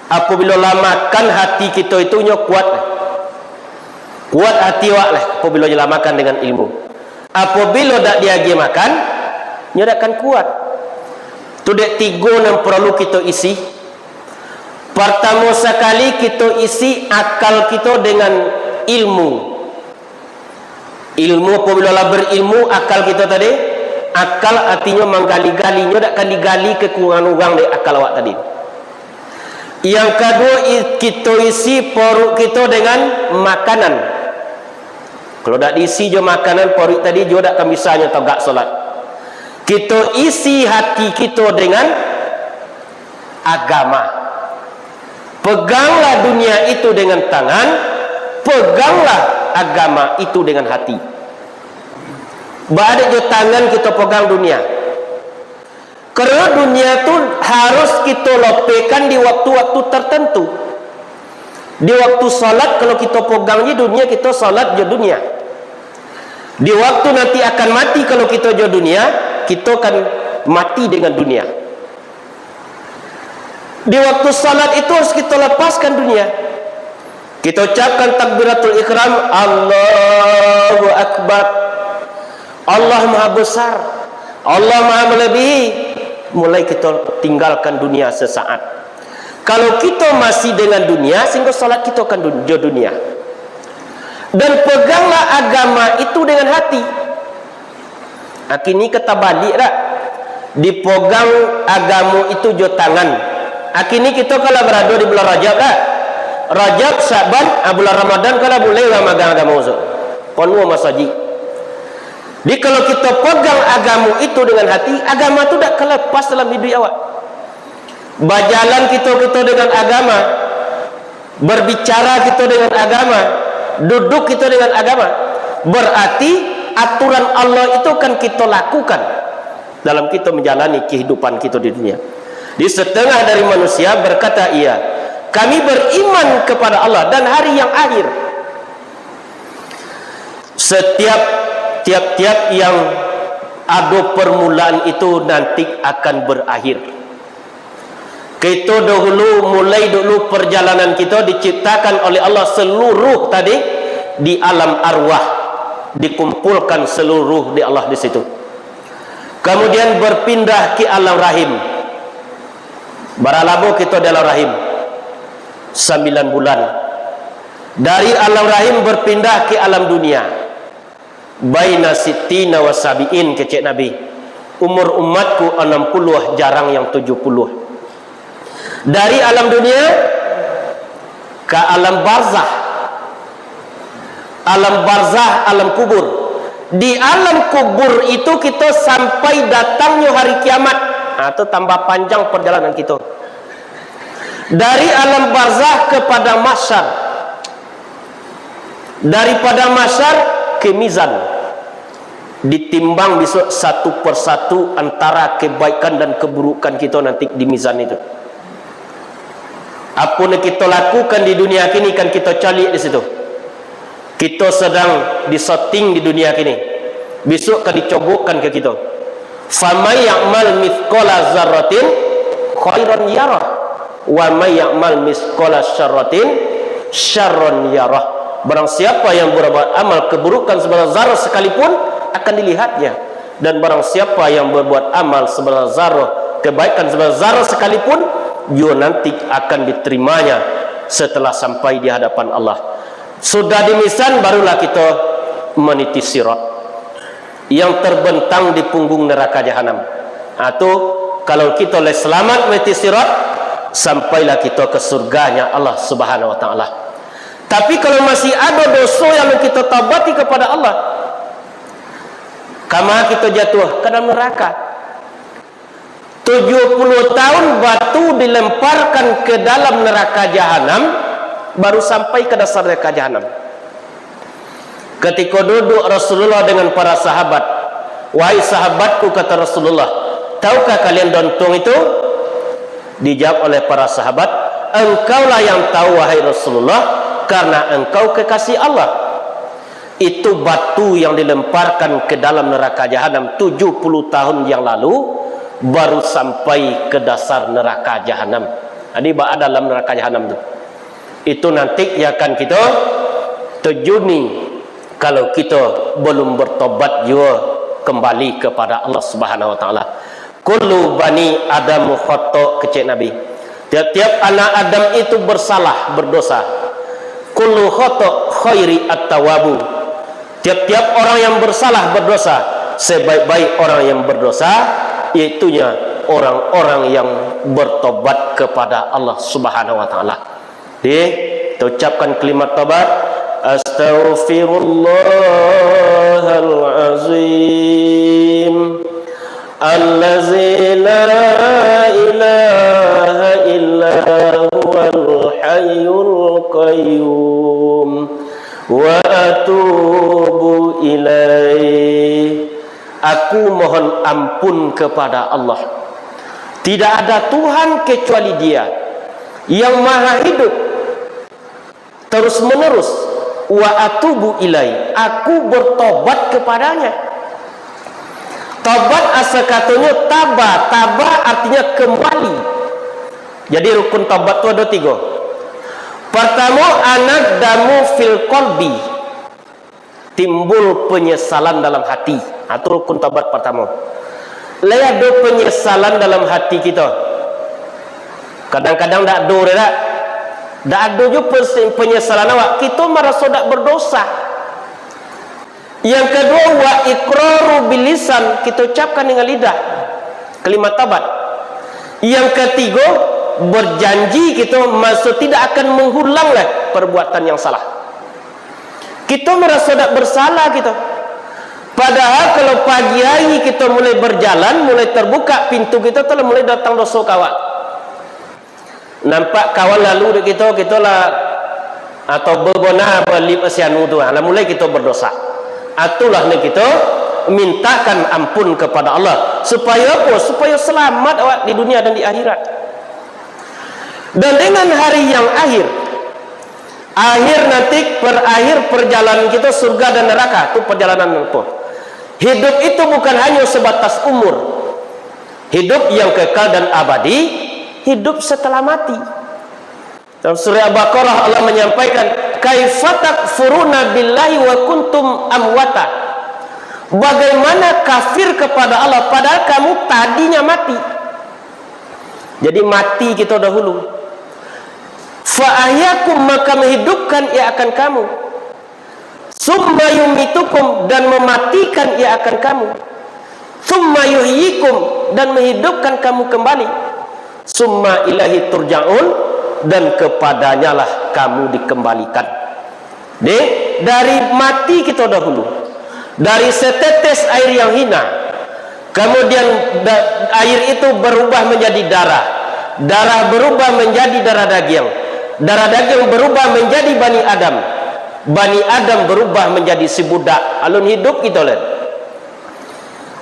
Apabilo lah makan hati kito itu, nyo kuat. Kuat hati awak lah, apabilo lah makan dengan ilmu. Apabilo dak diagiah makan, nyo dak akan kuat. Tu dek tigo nan paralu kito isi. Partamo sakali, kito isi akal kito dengan ilmu. Ilmu, apabilo lah berilmu akal kito tadi, akal artinyo manggali-gali, nyo dak akan digali kekurangan urang dek akal awak tadi. Yang kaduo, i-, kito isi poruik kito dengan makanan. Kalau dak diisi jo makanan, poruik tadi juo dak akan bisa nyo togak solat. Kito isi hati kito dengan agama. Peganglah dunia itu dengan tangan, peganglah agama itu dengan hati. Baa dek jo tangan kito pegang dunia? Karano dunia tu harus kito lopehkan di waktu-waktu tertentu. Di waktu salat, kalau kito pogang je dunia, kito salat jo dunia. Di waktu nanti akan mati, kalau kito jo dunia, kito akan mati dengan dunia. Di waktu salat itu harus kito lepaskan dunia. Kito ucapkan takbiratul ihram, Allahu Akbar. Allah Maha Besar. Allah Maha Melebihi. Mulai kito tinggalkan dunia sesaat. Kalau kito masih dengan dunia, sehingga salat kito akan dun-, jo dunia. Dan peganglah agama itu dengan hati. Akini ka tabalik dak? Dipogang agamo itu jo tangan. Akini kito ka lah barado di bulan Rajab dak? Rajab, Syaban, ah, bulan Ramadan ka lah mulai urang magang agamo tu. Panuah masajik. Jadi kalau kito pegang agamo itu dengan hati, agama tu dak ka lepas dalam hiduik awak. Bajalan kito-kito dengan agama, berbicara kito dengan agama, duduk kito dengan agama, berarti aturan Allah itu kan kito lakukan dalam kito menjalani kehidupan kito di dunia. Di setengah dari manusia berkata, "Iya, kami beriman kepada Allah dan hari yang akhir." Setiap, tiap-tiap yang ado permulaan itu nanti akan berakhir. Kito dahulu, mulai dulu perjalanan kito diciptakan oleh Allah seluruh tadi di alam arwah, dikumpulkan seluruh di Allah di situ. Kemudian berpindah ke alam rahim. Bara lamo kito di alam rahim? Sambilan bulan. Dari alam rahim berpindah ke alam dunia. Baina sittina wa sabiin, kecek Nabi. Umur umatku anam puluah, jarang yang tujuh puluah. Dari alam dunia ka alam barzah. Alam barzah, alam kubur. Di alam kubur itu kito sampai datangnyo hari kiamat. Ha, tu tambah panjang perjalanan kito. Dari alam barzah ke padang mahsyar. Dari padang mahsyar ke mizan. Ditimbang besok satu persatu antara kebaikan dan keburukan kito nanti di mizan itu. Apo nan kito lakukan di dunia kini kan kito caliak di situ. Kito sedang disetting di dunia kini. Besok ka dicogokkan ka kito. "Faman ya'mal mithqala zarratin khairan yarah, wa man ya'mal mithqala syarratin syarran yarah." Barang siapa yang berbuat amal keburukan sebesar zarah sekalipun, akan dilihatnya. Dan barang siapa yang berbuat amal sebesar zarah, kebaikan sebesar zarah sekalipun, juo nanti akan diterimanya setelah sampai di hadapan Allah. Sudah di mizan, barulah kito meniti sirat yang terbentang di punggung neraka jahanam. Ha, tu, kalau kito lah selamat meniti sirat, sampailah kito ke surganya Allah Subhanahu wa Ta'ala. Tapi kalau masih ado doso yang kito taubati kepada Allah, kama kito jatuah? Ka dalam neraka. Tujuh puluh tahun batu dilemparkan ke dalam neraka jahanam, baru sampai ke dasar neraka jahanam. Ketika duduk Rasulullah dengan para sahabat, "Wahai sahabatku," kata Rasulullah, "tahukah kalian dentuang itu?" Dijawab oleh para sahabat, "Engkaulah yang tahu, wahai Rasulullah, karena engkau kekasih Allah." Itu batu yang dilemparkan ke dalam neraka jahanam tujuh puluh tahun yang lalu, baru sampai ke dasar neraka jahanam. Jadi, baa dalam neraka jahanam tu? Itu nanti yang akan kita terjuni kalau kita belum bertobat jua kembali kepada Allah Subhanahu wa Ta'ala. "Kullu bani Adam khoto," kecek Nabi. "Tiap-tiap anak Adam itu bersalah, berdosa. Kullu khoto khairi at-tawabu." Tiap-tiap orang yang bersalah, berdosa, sebaik-baik orang yang berdosa, iaitunya orang-orang yang bertobat kepada Allah Subhanahu wa Ta'ala. Jadi, kita ucapkan kalimat tobat, "Astaghfirullahalazim, allazi la ilaha illa huwal hayyul qayyum, wa atubu ilaih." Aku mohon ampun kepada Allah. Tidak ada Tuhan kecuali Dia, yang Maha Hidup, terus-menerus. Wa atubu ilai, aku bertobat kepada-Nya. Tobat asa katonyo taba, taba artinya kembali. Jadi rukun tobat tu ado tigo. Partamo, anadamu fil qalbi, timbul penyesalan dalam hati. Ha, tu rukun tobat partamo. Lai ado penyesalan dalam hati kito? Kadang-kadang dak ado, dak? Dak ado juo pes-, penyesalan awak. Kito maraso dak berdosa. Yang kaduo, wa iqraru bilisan, kito ucapkan dengan lidah, kalimat tobat. Yang katigo, berjanji kito maso tidak akan mengulang lah perbuatan yang salah. Kito maraso dak bersalah kito. Padahal kalau pagi hari kito mulai berjalan, mulai terbuka pintu kito, tu lah mulai datang doso ka awak. Nampak kawan lalu dek kito, kito lah, atau bebona, belip si anu tu, ah, lah mulai kito berdosa. Ah, itulah nan kito mintakan ampun kepada Allah. Supaya apa? Supaya selamat awak di dunia dan di akhirat. Dan dengan hari yang akhir, akhir nanti, per-, akhir perjalanan kito surga dan neraka, tu perjalanan tu. Hidup itu bukan hanya sebatas umur. Hidup yang kekal dan abadi, hidup setelah mati. Dalam surah Al-Baqarah, Allah menyampaikan, "Kaifa takfuruna billahi wa kuntum amwata." Bagaimana kafir kepada Allah, padahal kamu tadinya mati? Jadi mati kito dahulu. "Fa ahyakum," maka menghidupkan Ia akan kamu. "Tsumma yumitukum," dan mematikan Ia akan kamu. "Tsumma yuhyikum," dan menghidupkan kamu kembali. "Tsumma ilaihi turja'un," dan kepada-Nyalah kamu dikembalikan. Deh, dari mati kito dahulu, dari setetes air yang hina, kemudian da-, air itu berubah menjadi darah, darah berubah menjadi darah dagiang, darah dagiang berubah menjadi Bani Adam, Bani Adam berubah menjadi si budak. Alun hidup kito lai.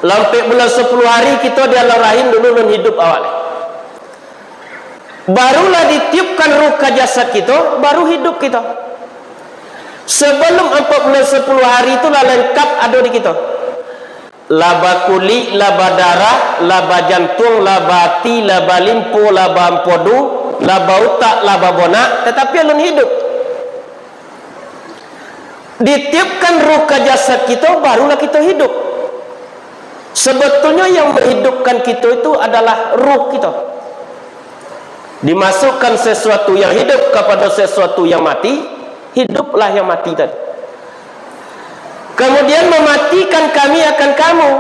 Lah ampek bulan sapuluah hari kito di alam rahim dulu, alun hidup awak lai. Barulah ditiupkan ruh ka jasad kito, baru hidup kito. Sabalum ampek bulan sapuluah hari tu lah langkap ado di kito. Lah bakulik, lah badarah, lah bajantuang, lah baati, lah balimpo, lah baampodu, lah bautak, lah babonak, tatapi alun hidup. Ditiupkan ruh ka jasad kito, barulah kito hidup. Sebetulnyo yang menghidupkan kito itu adalah ruh kito. Dimasukkan sesuatu yang hidup kapada sesuatu yang mati, hiduplah yang mati tadi. Kemudian mematikan kami akan kamu.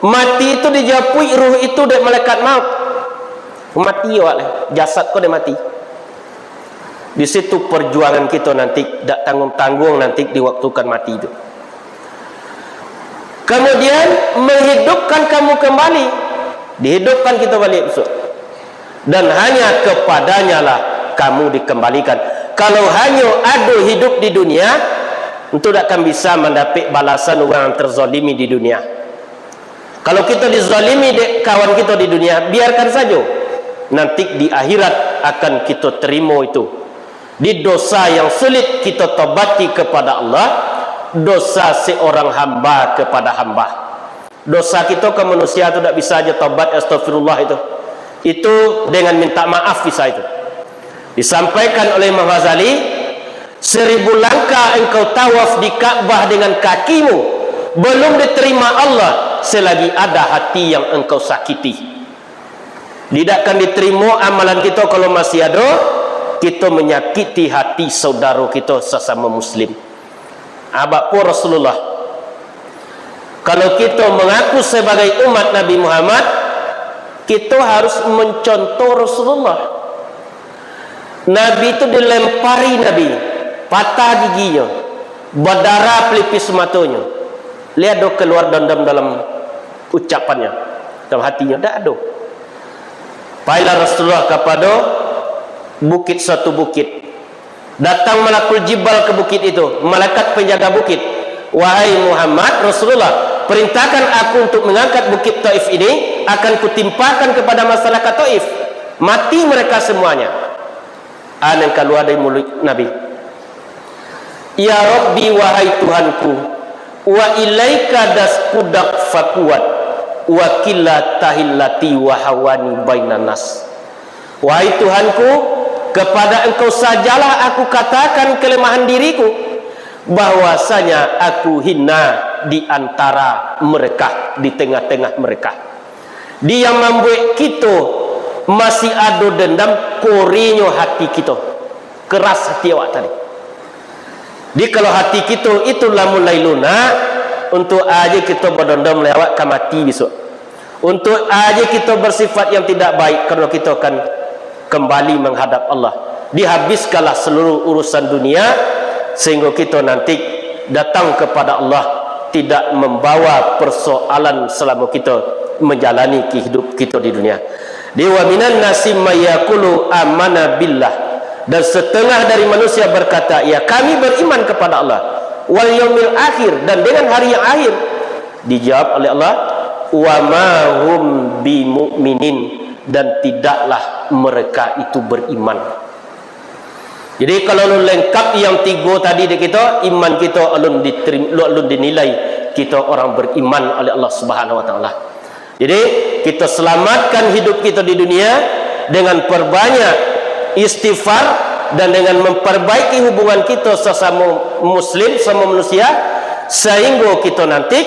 Mati itu dijapuik ruh itu dek malaikat maut. Mati awak lai, jasad ko dek mati. Di situ perjuangan kito nanti, dak tanggung-tanggung nanti di waktu kan mati itu. Kemudian menghidupkan kamu kembali, dihidupkan kito baliak besok. Dan hanya kepada-Nyalah kamu dikembalikan. Kalau hanyo ado hidup di dunia, tentu dak akan bisa mandapek balasan urang yang terzalimi di dunia. Kalau kito dizalimi dek kawan kito di dunia, biarkan sajo. Nanti di akhirat akan kito terimo itu. Di dosa yang sulit kito tobati kepada Allah, dosa seorang hamba kepada hamba. Dosa kito ka manusia tu dak bisa aja tobat, astagfirullah itu. Itu dengan minta maaf bisa itu. Disampaikan oleh Imam Ghazali, "Seribu langkah engkau tawaf di Ka'bah dengan kakimu, belum diterima Allah selagi ada hati yang engkau sakiti." Tidak akan diterima amalan kita kalau masih ada kita menyakiti hati saudara kita sesama muslim. Abak pun Rasulullah, kalau kita mengaku sebagai umat Nabi Muhammad, Kito harus mencontoh Rasulullah. Nabi tu dilempari Nabi, patah giginyo, badarah pelipis matonyo. Lai ado kaluar dandam dalam ucapannyo, dalam hatinyo, dak ado. Pailah Rasulullah kapado bukit, suatu bukit. Datang Malakul Jibal ke bukit itu, malaikat penjaga bukit. "Wahai Muhammad, Rasulullah, perintahkan aku untuk mengangkat bukit Taif ini, akan kutimpakan kepada masyarakat Taif. Mati mereka semuanya." A nan kalua dari muluik Nabi. "Ya Rabbi, wahai Tuhanku, wa ilaika dasyku da'fi kuwati, wa qillati hilati wa hawani bainan nas." Wahai Tuhanku, kepada Engkau sajalah aku katakan kelemahan diriku, bahwasanya aku hina di antara mereka, di tengah-tengah mereka. Di yang mambuek kito masih ado dendam, korenyo hati kito, keras hati awak tadi. Jadi, kalau hati kito itu lah mulai lunak, untuak aja kito badendam, lai awak ka mati bisuak. Untuak aja kito bersifat yang tidak baik, karena kito akan kembali menghadap Allah. Dihabiskanlah seluruh urusan dunia, sehingga kito nanti datang kepada Allah tidak membawa persoalan selama kito menjalani kehidup kito di dunia. Di "Wa minan nasi may yaqulu amanna billah." Dan setengah dari manusia berkata, "Ya, kami beriman kepada Allah, wal yaumil akhir, dan dengan hari yang akhir." Dijawab oleh Allah, "Wa ma hum bimu'minin," dan tidaklah mereka itu beriman. Jadi, kalau alun lengkap yang tigo tadi di kito, iman kito alun diterim-, alun dinilai kito orang beriman oleh Allah Subhanahu wa Taala. Jadi, kito selamatkan hidup kito di dunia dengan perbanyak istighfar dan dengan memperbaiki hubungan kito sesamo muslim, sesamo manusia, sehingga kito nanti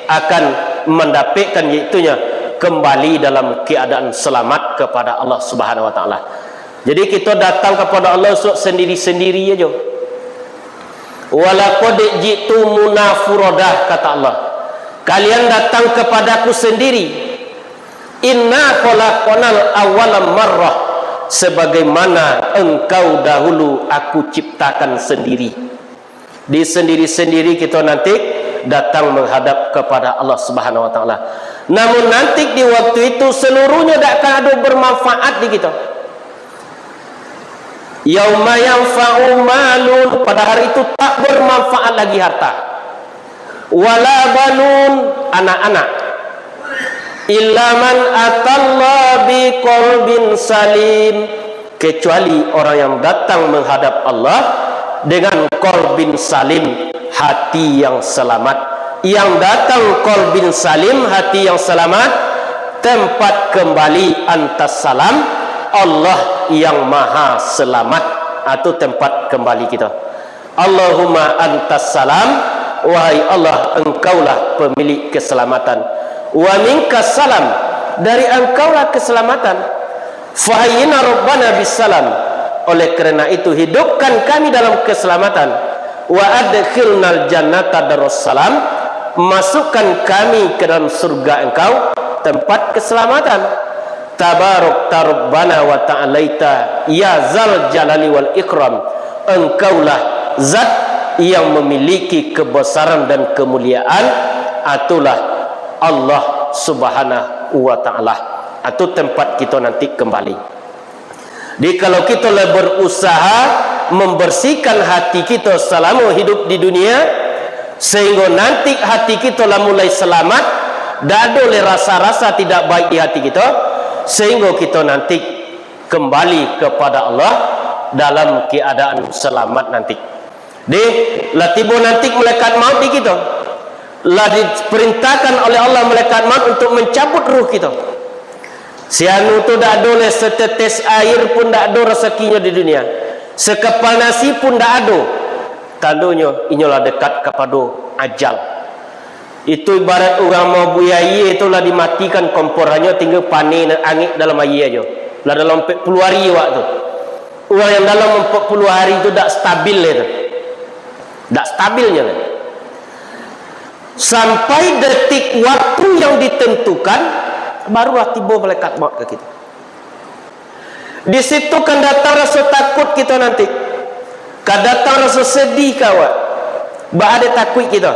akan mendapatkan, yaitunya kembali dalam keadaan selamat kepada Allah Subhanahu wa Taala. Jadi, kito datang kepada Allah sok sendiri-sendiri aja. "Walaqad ji'tumuna furada," kata Allah. "Kalian datang kepada-Ku sendiri. Inna khalaqnal awwala marrah, sebagaimana engkau dahulu Aku ciptakan sendiri." Di sendiri-sendiri kito nanti datang menghadap kepada Allah Subhanahu wa Taala. Namun nanti di waktu itu seluruhnyo dak akan ado bermanfaat di kito. "Yauma yanfa'u malun," pada hari itu tak bermanfaat lagi harta. "Wala banun," anak-anak. "Illa man atallaha biqalbin salim," kecuali orang yang datang menghadap Allah dengan qalbin salim, hati yang selamat. Yang datang qalbin salim, hati yang selamat, tempat kembali antas salam, Allah yang Maha Selamat. Itu tempat kembali kita. "Allahumma antas salam," wahai Allah, Engkaulah pemilik keselamatan. "Wa minkas salam," dari Engkaulah keselamatan. "Fahayyina Rabbana bis salam," oleh karena itu, hidupkan kami dalam keselamatan. "Wa adkhilnal jannata darussalam," masukkan kami ke dalam surga Engkau, tempat keselamatan. "Tabarakta Rabbana wa ta'alaita, ya zal jalali wal ikram." Engkaulah Zat yang memiliki kebesaran dan kemuliaan, itulah Allah Subhanahu wa Ta'ala. Itu tempat kita nanti kembali. Jadi, kalau kita lah berusaha membersihkan hati kita selama hidup di dunia, sehingga nanti hati kita lah mulai selamat, dak ada leh rasa-rasa tidak baik di hati kita, sehingga kita nanti kembali kepada Allah dalam keadaan selamat nanti. Deh, lah tibo nanti malaikat maut di kita. Lah diperintahkan oleh Allah malaikat maut untuk mencabut ruh kita. Si anu tu dak ado leh, setetes air pun dak ado rezekinyo di dunia. Sekepal nasi pun dak ado. Tandonyo, inyo lah dekat kapado ajal. Itu ibarat urang mabuih aia tu lah dimatikan komporannyo, tingga paneh nan angek dalam aia ajo. Lah dalam ampek puluah hari awak tu. Urang yang dalam ampek puluah hari tu dak stabil itu. Dak stabilnyo tu. Sampai detik waktu yang ditentukan, barulah tibo malaikat maut ka kito. Di situ kan datang raso takut kito nanti. Kan datang raso sedih ka awak. Baa dek takuik kito.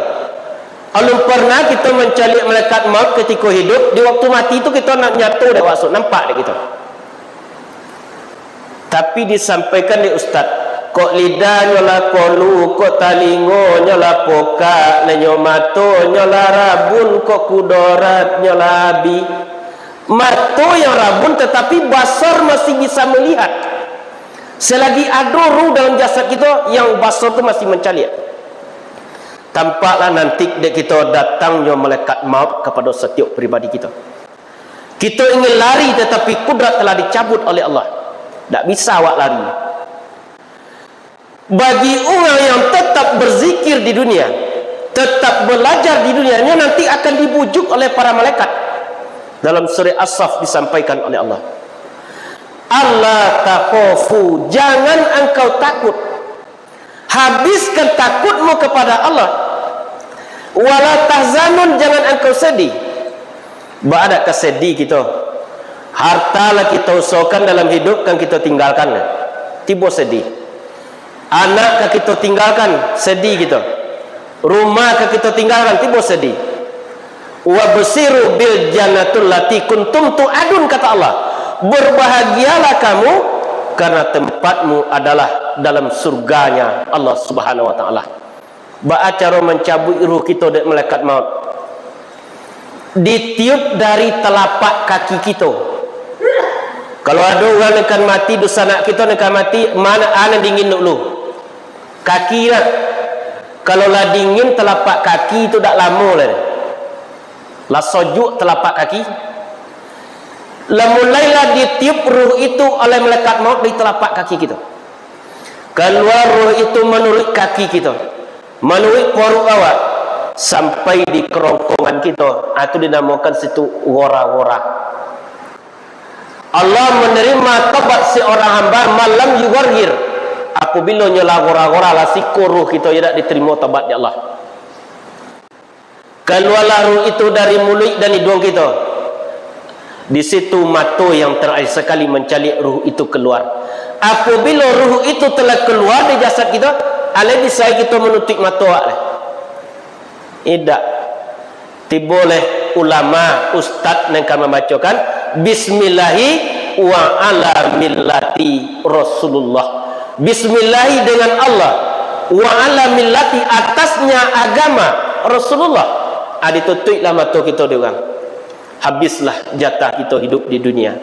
Alun pernah kito mancaliak malaikat maut katiko hidup, di waktu mati tu kito nak nyato dek awak, nampak dek kito. Tapi disampaikan dek ustaz, kok lidahnyo lah kolu, kok talingonyo lah pokak, lenyo matonyo lah rabun, kok kudoratnyo lah abih. Mato yang rabun tetapi basar masih bisa melihat. Selagi ado ruh dalam jasad kito, yang basar tu masih mancaliak. Tampaklah nanti dek kito datangnyo malaikat maut kapado satiok pribadi kito. Kito ingin lari, tetapi kudrat telah dicabut oleh Allah. Ndak bisa awak lari. Bagi urang yang tetap berzikir di dunia, tetap belajar di dunia, nyo nanti akan dibujuk oleh para malaikat dalam surah As-Saff disampaikan oleh Allah. "Alla takhafu, jangan engkau takut. Habiskan takutmu kepada Allah. Wala tahzanun, jangan engkau sedih." Baa dek ka sedih kito. Harta lah kito usahokan dalam hidup, kan kito tinggalkan. Tibo sedih. Anak ka kito tinggalkan, sedih kito. Rumah ka kito tinggalkan, tibo sedih. "Wabsyiru bil jannatil lati kuntum tu'adun," kata Allah. "Berbahagialah kamu, karena tempatmu adalah dalam surganya Allah Subhanahu wa Ta'ala." Baa caro mancabuik ruh kito dek malaikat maut? Ditiup dari talapak kaki kito. Kalau ado urang nan ka mati, dunsanak kito nan ka mati, ma nan dingin dulu? Kaki lah. Kalau lah dingin talapak kaki tu, dak lamo lai. Lah sojuak talapak kaki. Lah mulailah ditiup ruh itu oleh malaikat maut dari talapak kaki kito. Kalua ruh itu manuruik kaki kito, manuruik paruik awak, sampai di kerongkongan kito. Ah, tu dinamokan situ gora-gora. Allah menerima tobat seorang hamba malam yugargir. Apabila nyo lah gora-gora, lah siko ruh kito, indak diterima tobat dek Allah. Kalualah ruh itu dari muluik dan iduang kito. Di situ mato yang terakhir sekali mancaliak ruh itu keluar. Apabila ruh itu telah keluar dari jasad kito, alai bisa kito manutuik mato awak lai? Indak. Tibo lai ulama, ustaz nan ka mambacokan, "Bismillahi wa ala millati Rasulullah." Bismillahi dengan Allah, wa ala millati, atasnya agama Rasulullah. Ah, ditutuiklah mato kito dek urang. Habislah jatah kito hidup di dunia.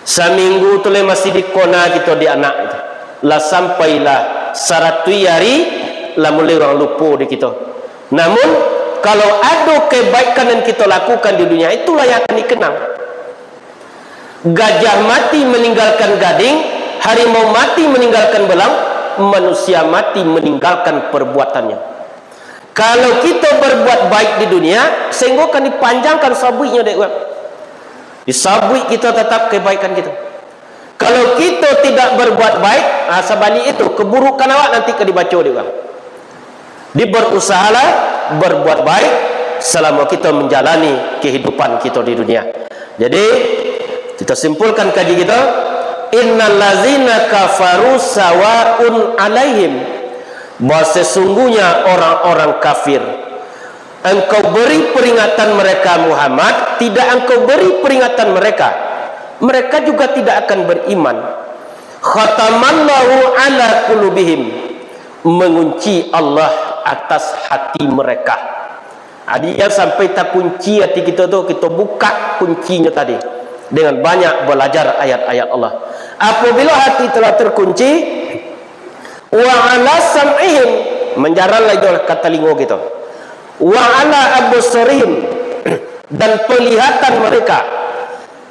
Saminggu tu lai masih dikona kito di anak tu. Lah sampailah saratuih ari, lah mulai urang lupo di kito. Namun, kalau ado kebaikan yang kito lakukan di dunia, itulah yang akan dikenang. Gajah mati meninggalkan gading, harimau mati meninggalkan belang, manusia mati meninggalkan perbuatannya. Kalau kito berbuat baik di dunia, sehingga akan dipanjangkan sabuiknyo dek urang. Disabuik kito tetap kebaikan kito. Kalau kito tidak berbuat baik, ah, sabalik itu, keburukan awak nanti ka dibaco dek urang. Jadi, berusahalah berbuat baik selama kita menjalani kehidupan kita di dunia. Jadi, kita simpulkan kaji kita, "Innal ladzina kafaru sawaun alaihim," bahwa sesungguhnya orang-orang kafir, engkau beri peringatan mereka, Muhammad, tidak engkau beri peringatan mereka, mereka juga tidak akan beriman. "Khatamallahu ala qulubihim," mengunci Allah atas hati mereka. Jadi, yang sampai takunci hati kita tu, kita buka kuncinya tadi dengan banyak belajar ayat-ayat Allah. Apabila hati telah terkunci, "Wa ala sam'ihim," manjaran lagi lah ka talingo kita. "Wa ala absarihim," dan penglihatan mereka.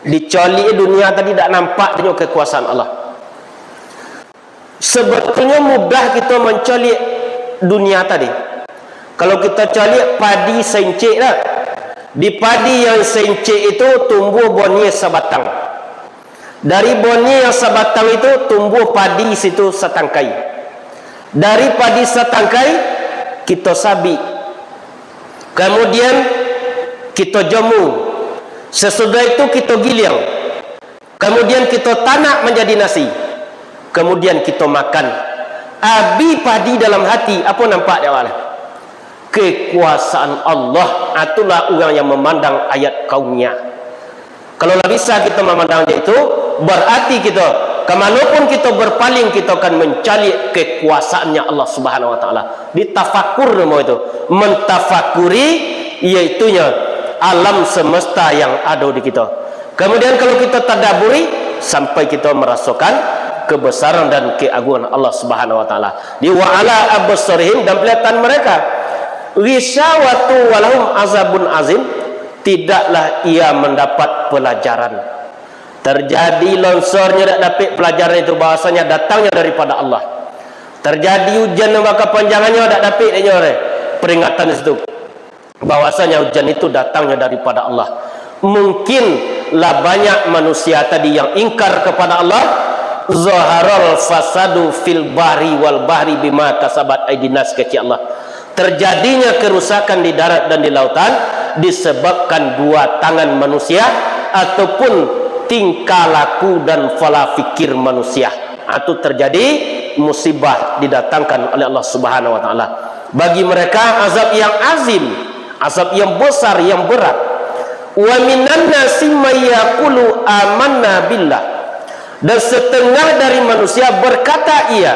Dicaliak dunia tadi, dak nampak tengok kekuasaan Allah. Sebetulnya mudah kita mancaliak dunia tadi. Kalau kita caliak padi sencik lah. Di padi yang sencik itu tumbuh bonyeh sabatang. Dari bonyeh yang sabatang itu tumbuh padi situ satangkai. Dari padi satangkai, kita sabik. Kemudian, kita jemu. Sasudah itu kito giliang. Kamudian kito tanak manjadi nasi. Kamudian kito makan. Abih padi dalam hati, apo nampak di awal? Kekuasaan Allah. Itulah urang yang mamandang ayat kaumnya. Kalau lah bisa kito mamandang cak itu, bararti kito, ka mano pun kito barpaling, kito akan mancaliak kekuasaannya Allah Subhanahu Wa Taala. Ditafakur namo itu, mentafakuri, yaitunyo alam semesta yang ado di kito. Kamudian, kalau kito tadaburi, sampai kito marasokan kebesaran dan keagungan Allah Subhanahu Wa Taala. Di wa ala absarihim, dan penglihatan mereka. Ghisyawatun wa lahum azabun azim, tidaklah ia mandapat palajaran. Tarjadi lonsornyo dak dapek palajaran itu, bahwasanya datangnyo daripada Allah. Tarjadi ujan nan bakapanjangannyo dak dapek dek nyo peringatan di situ, bahwasanya ujan itu datangnyo daripada Allah. Mungkin lah banyak manusia tadi yang ingkar kepada Allah. Zaharal fasadu fil bahri wal bahri bima kasabat aidin nas, kecek Allah. Terjadinya kerusakan di darat dan di lautan disebabkan dua tangan manusia ataupun tingkah laku dan pola pikir manusia. Itu terjadi musibah didatangkan oleh Allah Subhanahu Wa Taala. Bagi mereka, azab yang azim, azab yang besar, yang berat. Wa minan nasi may yaqulu amanna billah. Dan setengah dari manusia berkata ia,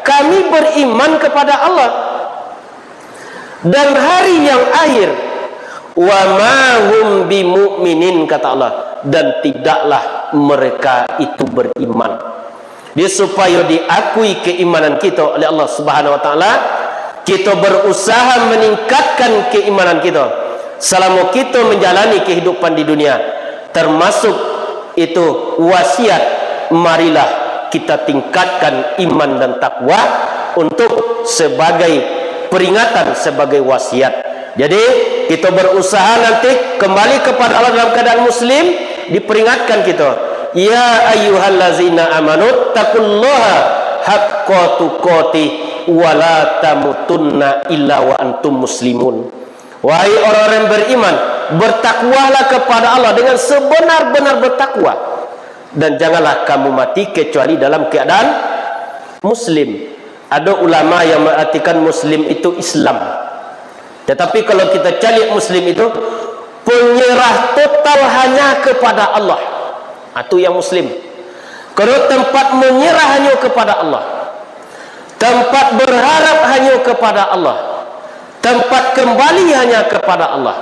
"Kami beriman kepada Allah dan hari yang akhir." "Wa ma hum bimu'minin," kata Allah, "dan tidaklah mereka itu beriman." Jadi, supayo diakui keimanan kito oleh Allah Subhanahu Wa Taala, kito berusaha meningkatkan keimanan kito. Salamo kito menjalani kehidupan di dunia, termasuk itu wasiat, marilah kita tingkatkan iman dan takwa untuk sebagai peringatan, sebagai wasiat. Jadi, kita berusaha nanti kembali kepada Allah dalam keadaan muslim, diperingatkan kita, "Ya ayyuhallazina amanu taqullaha haqqa tuqatih wa la tamutunna illa wa antum muslimun." Wahai orang-orang yang beriman, bertakwalah kepada Allah dengan sebenar-benar bertakwa, dan janganlah kamu mati kecuali dalam keadaan muslim. Ada ulama yang mengartikan muslim itu Islam. Tetapi kalau kita caliak muslim itu, penyerah total hanya kepada Allah. Itu yang muslim. Kalau tempat menyerah hanya kepada Allah. Tempat berharap hanya kepada Allah. Tempat kembali hanya kepada Allah.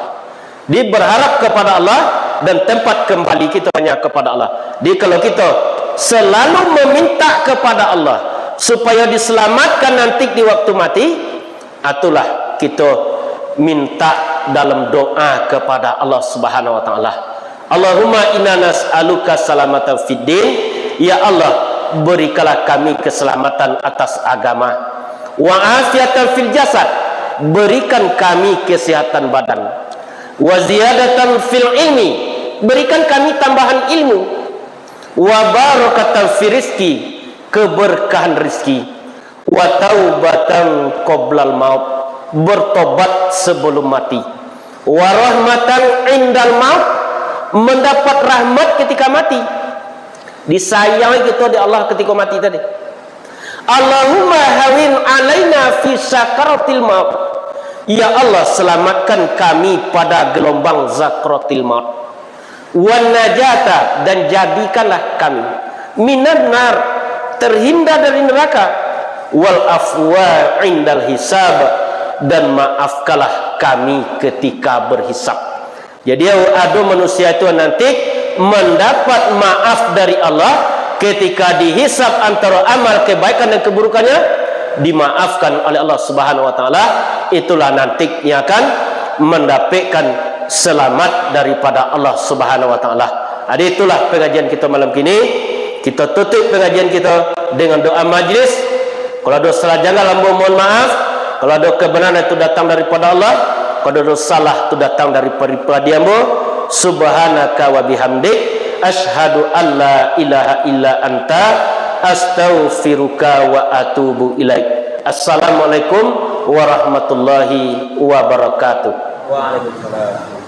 Di berharap kepada Allah dan tempat kembali kita hanya kepada Allah. Jadi kalau kita selalu meminta kepada Allah supaya diselamatkan nanti di waktu mati, itulah kita minta dalam doa kepada Allah Subhanahu Wa Taala. Allahumma inna nas'aluka salamatan fid din. Ya Allah, berikanlah kami keselamatan atas agama. Wa afiatan fil jasad. Berikan kami kesehatan badan. Wa ziyadatan fil ilmi. Berikan kami tambahan ilmu. Wa barakatan fil rizki. Keberkahan rizki. Wa taubatan qoblal maut, bertobat sebelum mati. Wa rahmatan indal maut, mendapat rahmat ketika mati. Disayangi kita di Allah ketika mati tadi. Allahumma hawin alaina fi sakaratil maut. Ya Allah, selamatkan kami pada gelombang sakaratil maut. Wan najata, dan jadikanlah kami, minan nar, terhindar dari neraka, wal afwa indal hisab, dan maafkanlah kami ketika berhisab. Jadi, ado manusia itu nanti mendapat maaf dari Allah ketika dihisab antara amal kebaikan dan keburukannya, dimaafkan oleh Allah Subhanahu Wa Taala, itulah nanti yang akan mendapatkan selamat daripada Allah Subhanahu Wa Taala. Jadi, itulah pengajian kita malam kini. Kita tutup pengajian kita dengan doa majlis. Kalau ada salah janggal, ambo mohon maaf. Kalau ada kebenaran, itu datang daripada Allah. Kalau ada salah, itu datang dari pribadi ambo. Subhanaka wa bihamdik, asyhadu an la ilaha illa anta, astaghfiruka wa atubu ilaik. Assalamualaikum warahmatullahi wabarakatuh. Waalaikumsalam.